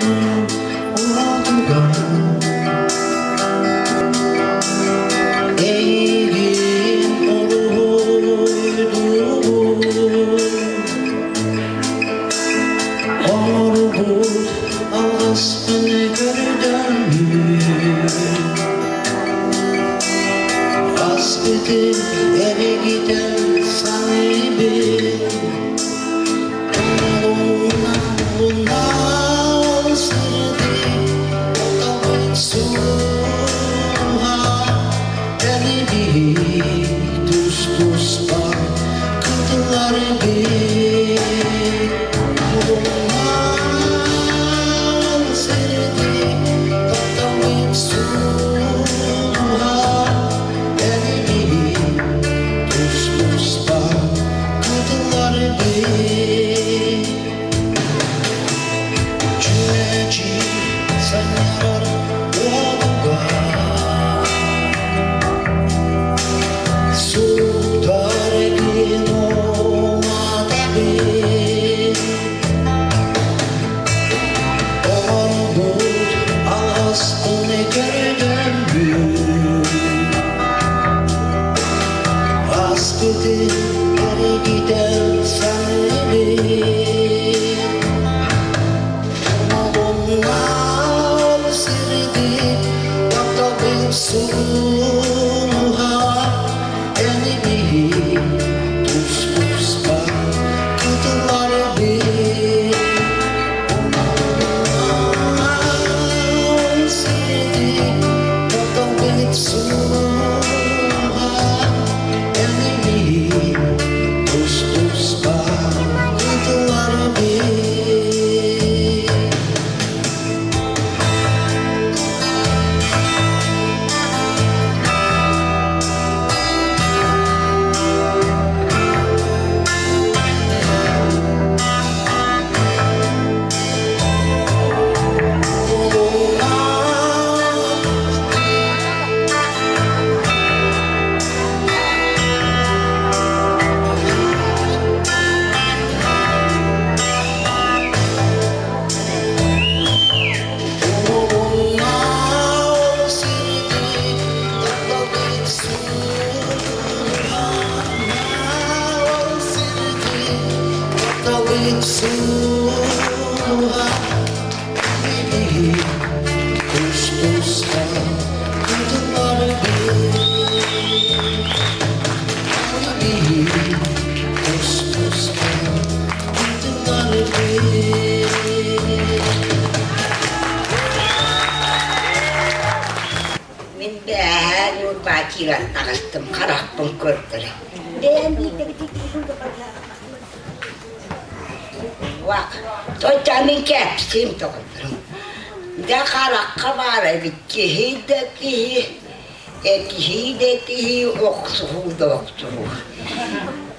уратыгар Эйигин уруһуйдуубун Оҥорбут алҕаспын көрдөммүт Аспытын эргитэн саныыбын Kadınlar bir Çiçeği sanyarar yolda Sultan olmadı Orgut aslını gördüm Askıdı giden sanırım Onlar sirdi Tatabim suha Enimi Tuz tuzla Kıdılar bir Onlar sirdi Tatabim suha Enimi Tuz tuzla Kıdılar bir. Мин бээһээ Ньурбаа киирэн таҕыстым, харахпын көрдөрө. Вах, точа мин кэпсиим тоҕотторум. Дьэ харахха баар эбит киһи да киһи, этиһии да этиһии, охсуһуу да охсуһуу.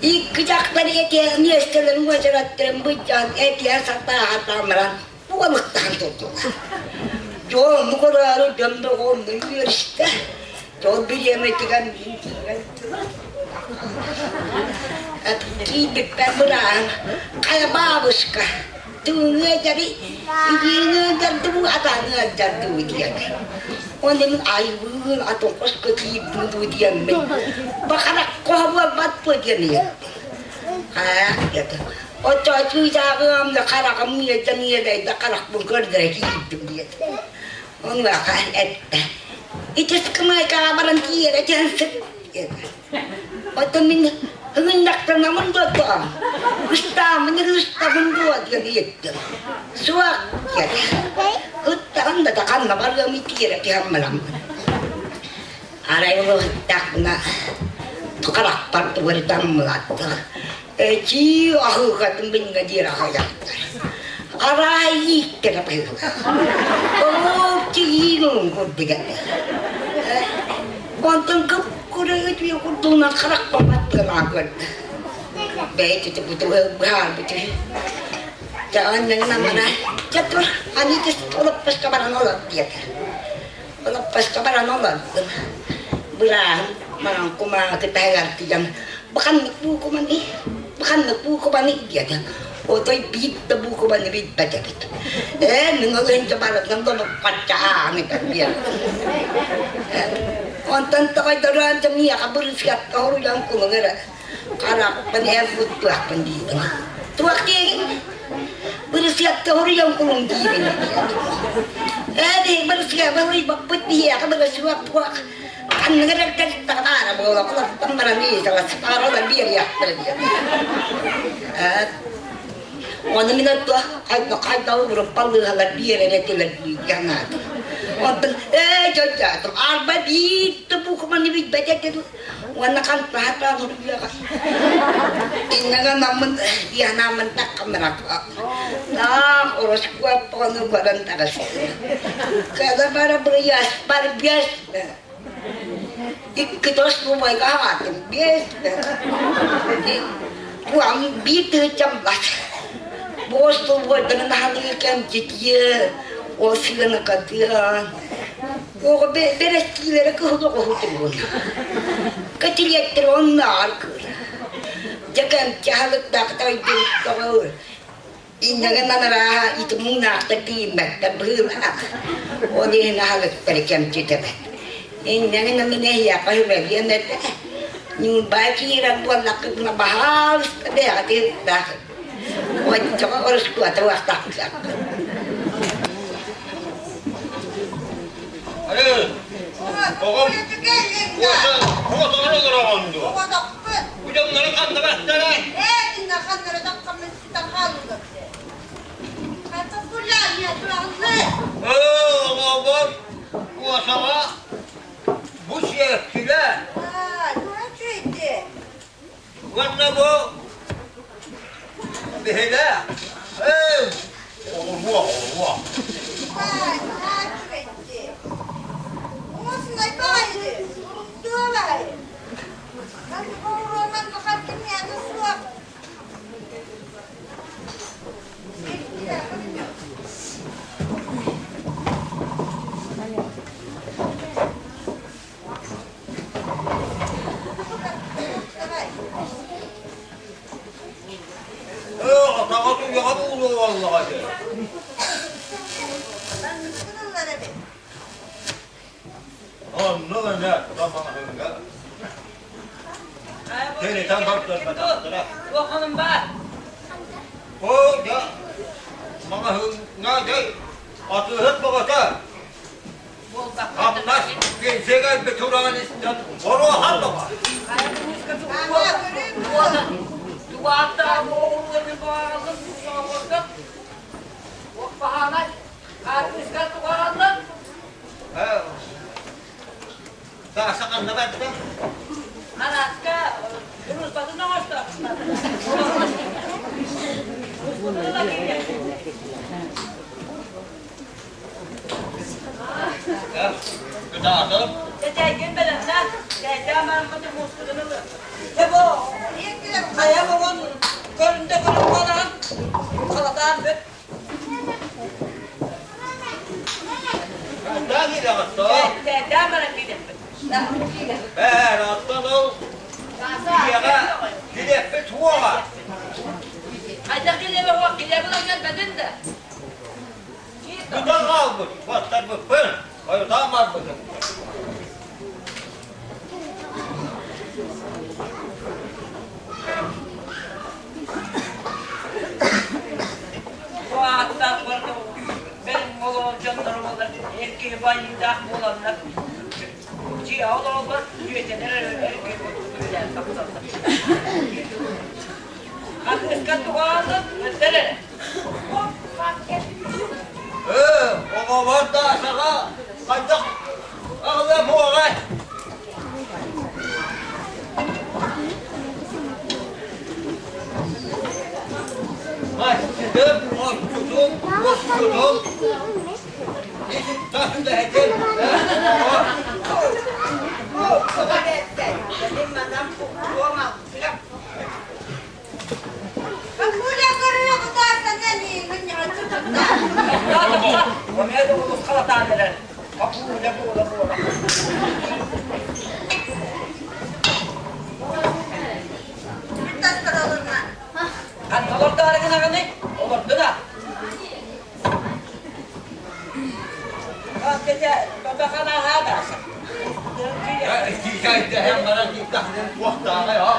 Икки дьахтар этиһэн миэстэлэрин уочараттарын быдьаан этиһэ сатаа-сатаан баран буолуктаан турдулар. Дьон көрөөрү дьон доҕуонну үөрүстэ. Дьон бириэмэтигэр мин киирэн киирбиппэр бырааһым хайа бабушка тыҥыа дьари илииҥэ дьардыбы атаҥыа дьардыбы диэн. Оны мин айбыын атын хоско киирдим дуу диэммин бахарах хоһобуолбат буо диэн ыйыттым. Аа диэтэ. Оччоочуйдааҕыам да хараҕым ыалдьан ыалайда харахпын көрдөрө киирдим диэтэ. Онуоха эттэ: «Ити ыскамыайкаҕа баран тиийэрэ түһэн сыт» диэтэ. Оттон мин ыгыннахтанамын дуо тоҕом? Ыстааммын ыстабын дуо диэн ыйыттым. Суох диэтэ. Ыттаҕын да ханна барыамый тиэрэ түһэн бараммын. Арай улуһуттахпына харахпар тугу эрэ таммылаттым. Эчии аһыыкатын билҥэ диир аҕыйахтар. Арай ииттэрэ быһыылаах. Олох курдук этэ. Онтон кып-курайы үтүө курдугунан харахпар баттыалаан көрдө. Бэйэтэ быһаарбыт үһү. Дьэ анньан амара, дьэ тур, аны олоппоско баран олор диэтэ. Олоппоско баран олордум. Бырааһым маҥан кумааҕы таһыгар тиийэн, «Бу ханнык буукубаный? Бу ханнык буукубаный?» диэтэ. Отой биир да буукубаны билбэт эбит. Ээ, мин ол иһин барытын долуппачча ааҕан биэрдим. Онтон тоҕойдороон дьэ миэхэ бырысыапка хоруйан кулун эрэ харахпын эн куттуохпун диибин. Туох диэгин? Бырысыапка хоруйан кулун диибин. Ээ, биһиги бырысыаба хоруйбаппыт биһиэхэ бырысыап туох Ханныгар эрдэлтэҕин аара буола олортон баран иитэлэс биэриэхтэрэ диэн. Ону мин хайдах хайдах уруппалыыһалар биэрэр этилэр дии санаатым. Онтон ээ дьон арба биир да букваны билбэт этим уонна хантаатаан уруйаҕа. Иннагаммын дианааммын таккаммын таах ороскуоппаны баран таҕыстым. Када бара бырыйас бар биэс Икки тос бумайга аҕаатым биэс Куам биир тыһыынчам бас. Буос тулбуойданан аһалыы кэмчитиэ, ол сыаны катыан. Оҕо бэрэскиилэрэ кыһыл оҕоһутугун. Кэтилиэттэр оннооҕор кыыр. Дьэ кэмчи аһылыктаах тойдубуттаҕы Иннэгин анараа ити муҥнаахтар тиийиммэттэр быһыылаах. Ол иһин аһылыктары кэмчитэбэт. Иннэгин мин эһиэхэ сүбэлиэм этэ. Ньуурбай киирэр буоллаххытына баһаалыста бэйэҕит ыһыктаах. Оччоҕо ороскуота уохтахтааххыт. Оҕом уоса олороҕун дуо? Бу дьоннору ханна баттара? Оҕобор уосаҕа бу сиэккилэ уонна бу биһилэ оҕуруо оҕуруо Атаҕа туйаҕа буолуо буоллаҕа дии. Оннук эмэ тамаһыҥҥа Тиритэн көрдөрбөтөхтөрө. Туохханын баар? Оо, дьэ, маҕаһыыҥҥа дьэ атыыһыт бөҕөтө. Хамнас пенсияга өлбүт тураҕын истэн оруохан бөҕө. Тугааттаах оҕуруотун баҕалым тугуоҕурдук. Баһаанай, хаартыска тугааллын. Саша ханна барда? Араска дружбатын оҥосто. Кытаатым. Чэйгин бэлэмнэ. Чэйдээн бараммытын муускутун ылы. Эбо, хайа оҕон көрүндэ көрүн буолан халатаан бүт. Ханна киирэҕит то? Чэйдээн баран киирэппит. Бээр, оттон ол дьиэҕэ килиэппит суоҕа. Хайдах килиэбэ суох килиэбин кэлбэтин да. Бүтэн хаалбыт, баттарбыппын, хойутаан барбытым. Бу ааттаах барыта бэл олорор дьонноро буолар, эр киһи байыыдаах буоланнар, дьиэ олороллор, дьүөтэлэр эр киһи үлэлээн тахсаллар. Хатыыска туһаалын өттөр эрэ. Ээ, оҕолор Дашаҕа хайдах аҕылыа буоҕай? Мастытым, отчутум, кусчутум, ититтах үлэһитим. Киикайдаһан баран кииктэхинэн туохтааҕай аа?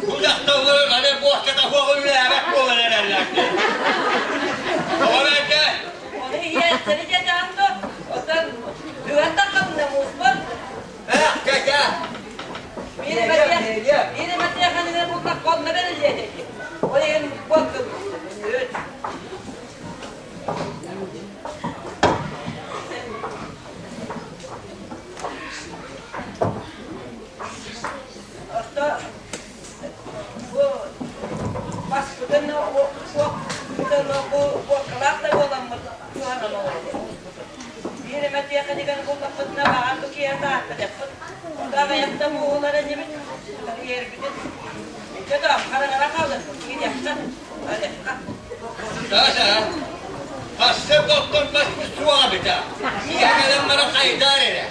Бу дьахталлар аны буоччата суох үлэлээбэт буолан эрэллэр. Тоҕо бэрдэ? Эх, кэкэ! Даша, хассык оттон баспыт суоҕа эбитэ. Ийэ кэлэн баран хайдаар эрэ.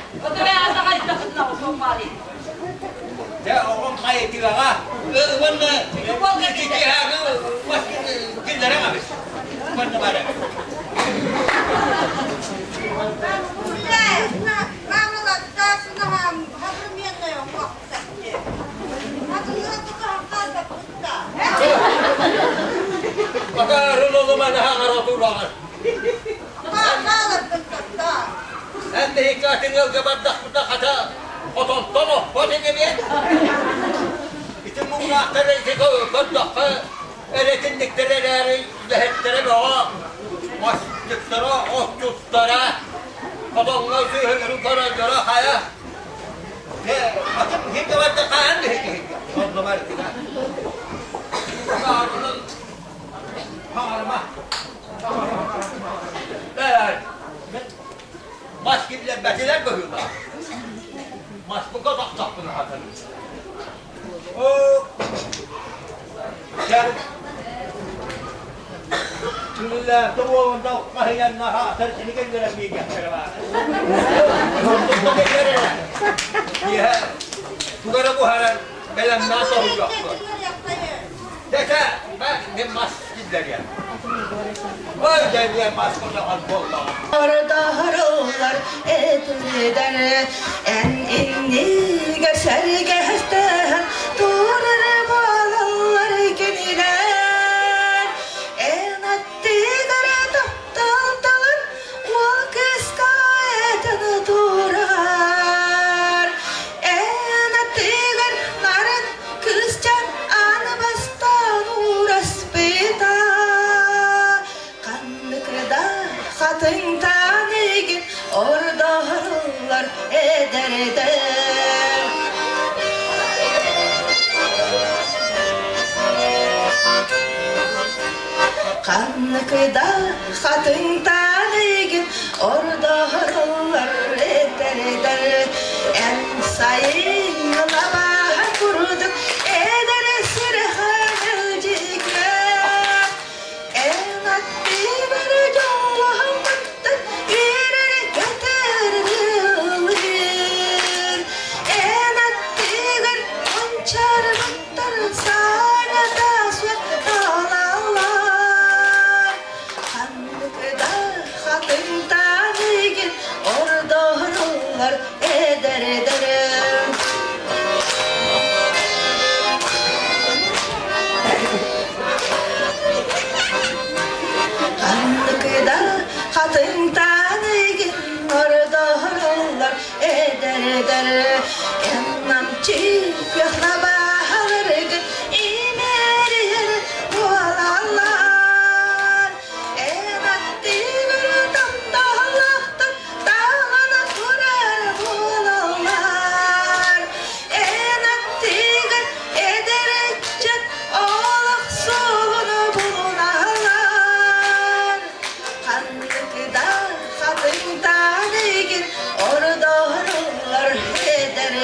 Дьэ, оҕом хайытыаҕа. Уонна киһиэхэ киллэрэн абыс. Уонна бары. Эн биһикки атын ыалга бардахпытына хата хотонтон оппот инибиэн. Ити муҥнаахтар ити көрдөххө эрэтинниктэр эрээри үлэһиттэрэ бөҕө, масчыттара, отчуттара, хотоҥҥо сүөһүлэрин көрөллөрө хайа. Атын биһикки барда хаһан биһикки онно бардыга. Хаҥарыма. Мас киллэрбэтилэр быһыылаах. Маспыкка тохтохпун хатан. Оо, Түнүллээх уолунда хаһыйанна хаатар кини кэллэрэ миигэхтэрэ баар. Киэһэ тугара буһаран бэлэмнээн соһуйуохпут. Дэтэ, мен мас киллэриэм. Ой, дьэ, мас кутаҕан буоллаҕа. Ордоһоруллар этилэр эн иннигэр сэргэстэһэн турар буолаллар кинилэр эн аттыгар таптал талан уол кыыска этэн турар эн аттыгар нарын кыысчаан ааны бастаан уураспыта Ханнык да хатыҥтан игин ордоһоллор эдэрдэр. Ханнык да хатыҥтан игин ордоһоллор эдэрдэр. Эн сайын лабаһа курдук эдэр сүрэхэ дьиккэр. Эн аттыгар дьоллоһоммуттан үөрэр-көтөр ыллыыр. Эн аттыгар мунчаарбыттар саҥата суох талаллар. Ханнык да хатыҥтан игин ордоруллар эдэр-эдэр. Ханныкыда хатыҥтан игин ордороллор эдэр-эдэр эн намчы көхлабаһаларгын имэрийэр буолаллар эн аттыгар тапталлаахтар таҕана турар буолаллар эн аттыгар эдэр ыччат олох суолун булуналлар ханнык да хатыҥтан игин ордоруллар эдэр.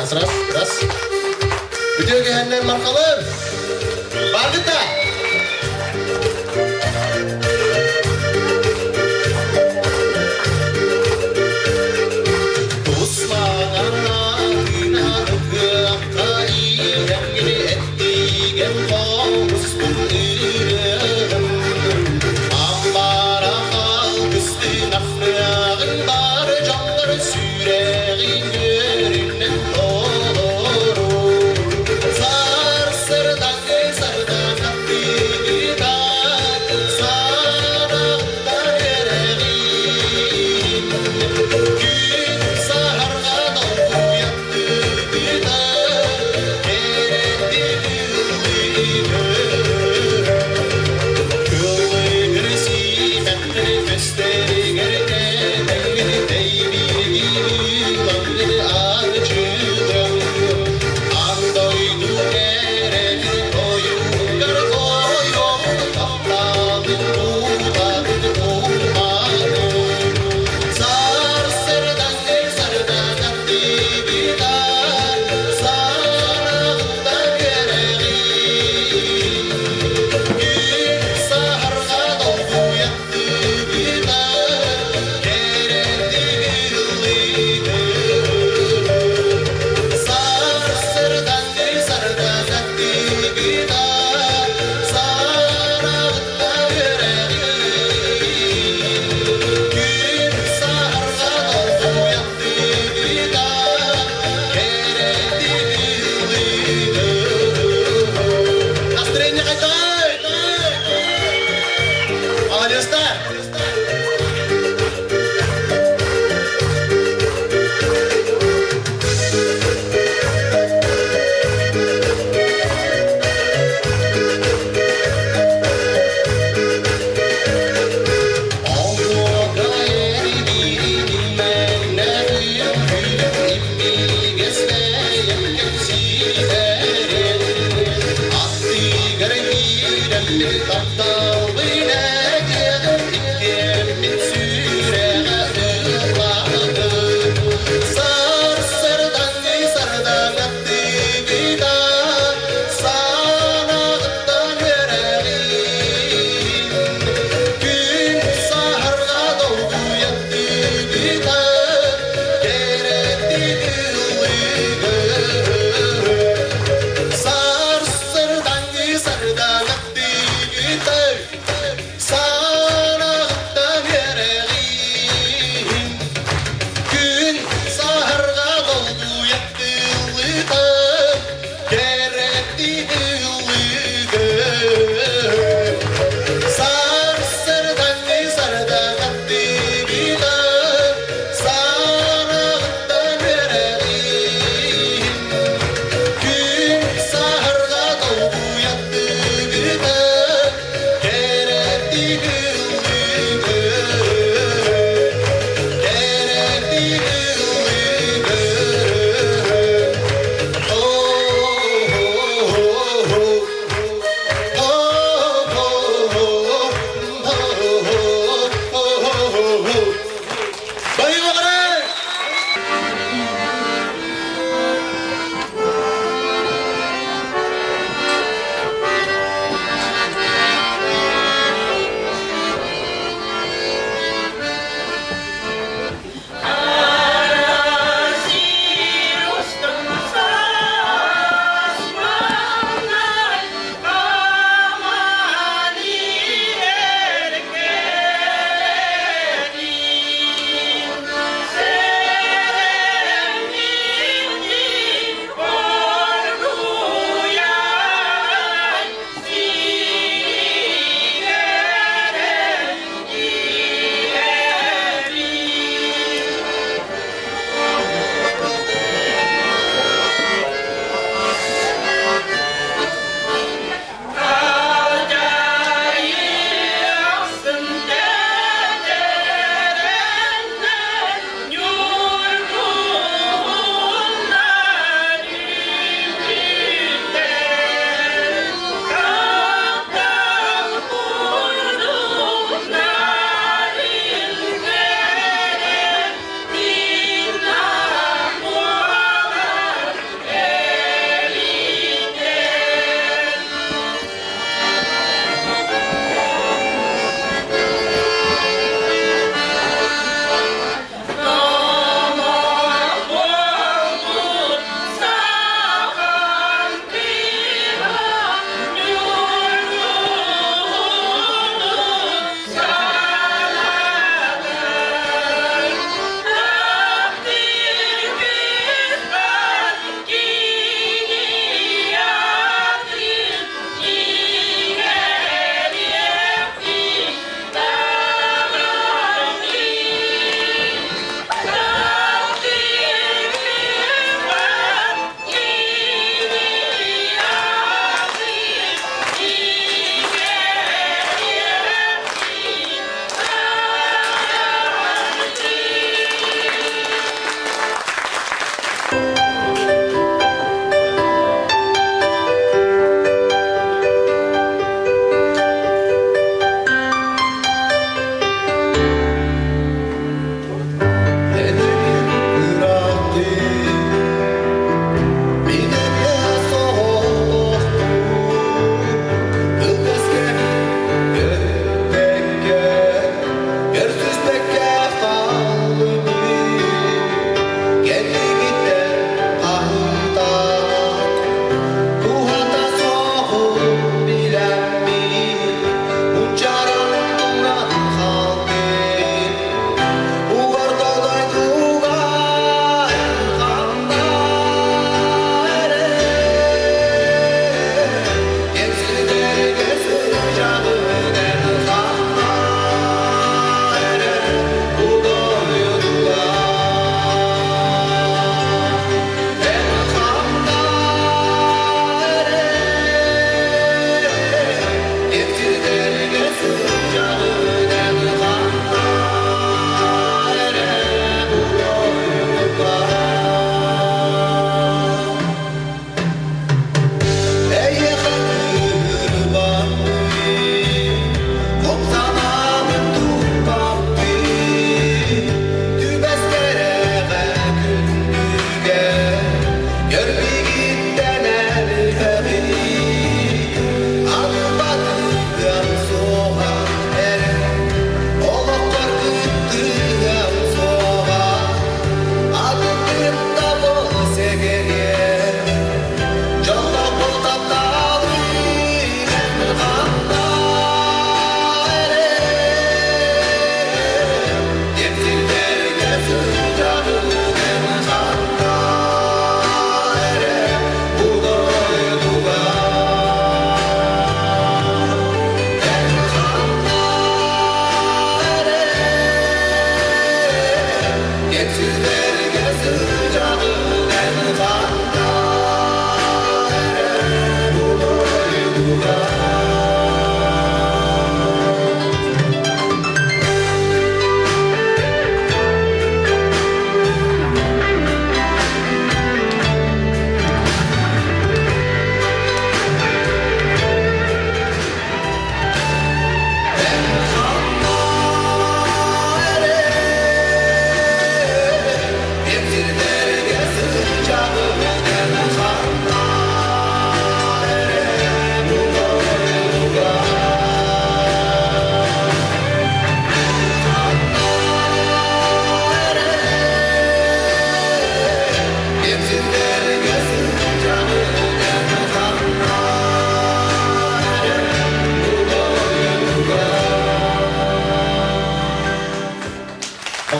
Раз, раз, раз. Үтүө кэһэннэр мархалар! Баргыта!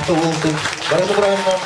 Болҕомто буолтун. Бары бырааһынан.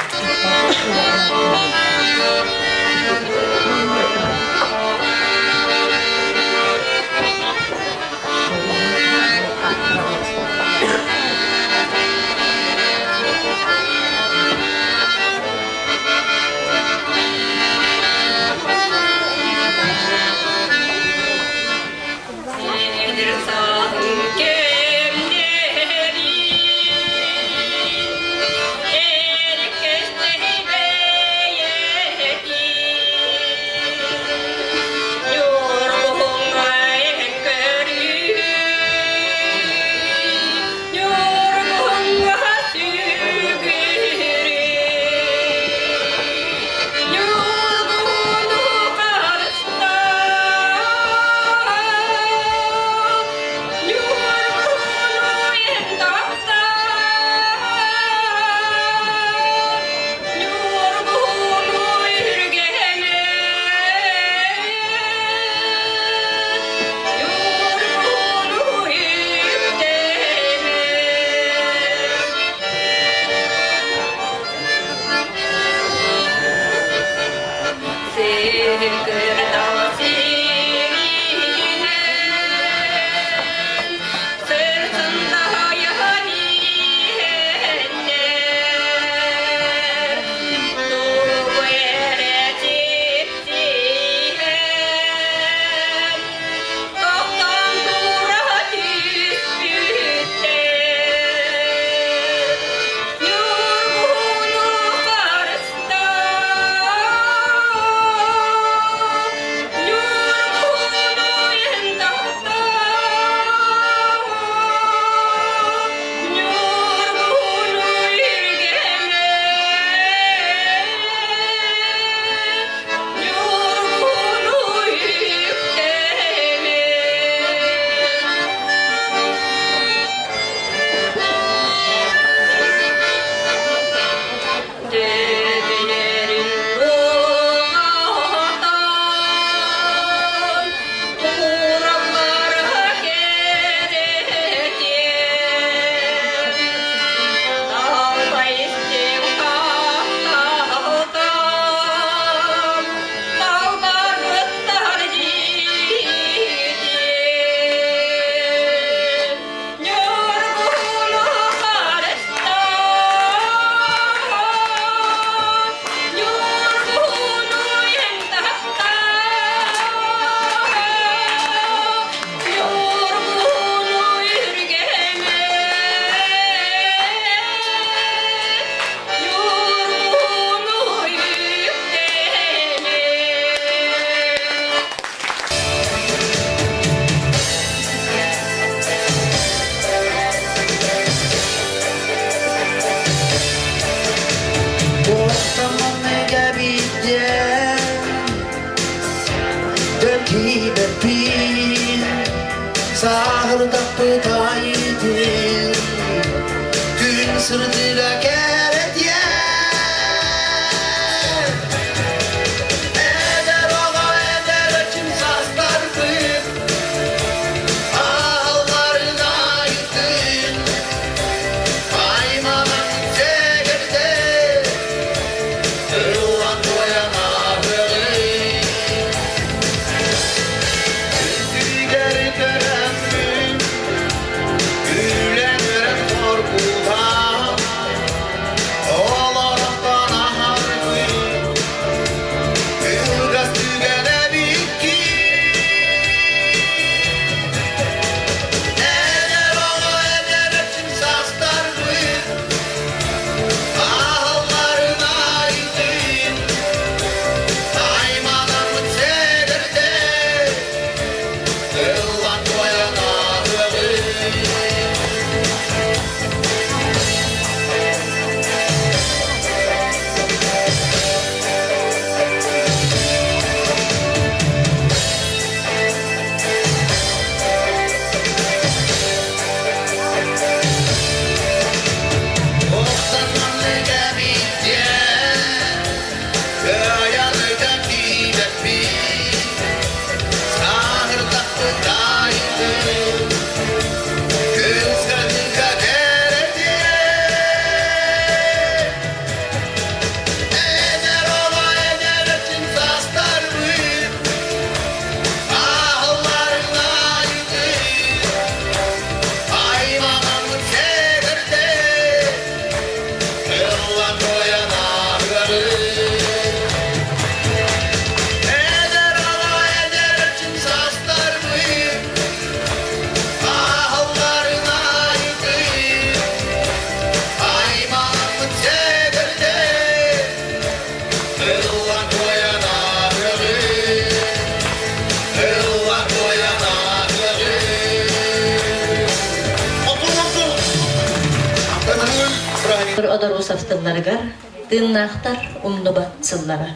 Одорусов тылларыгар тыыннаахтар умнубат сыллара.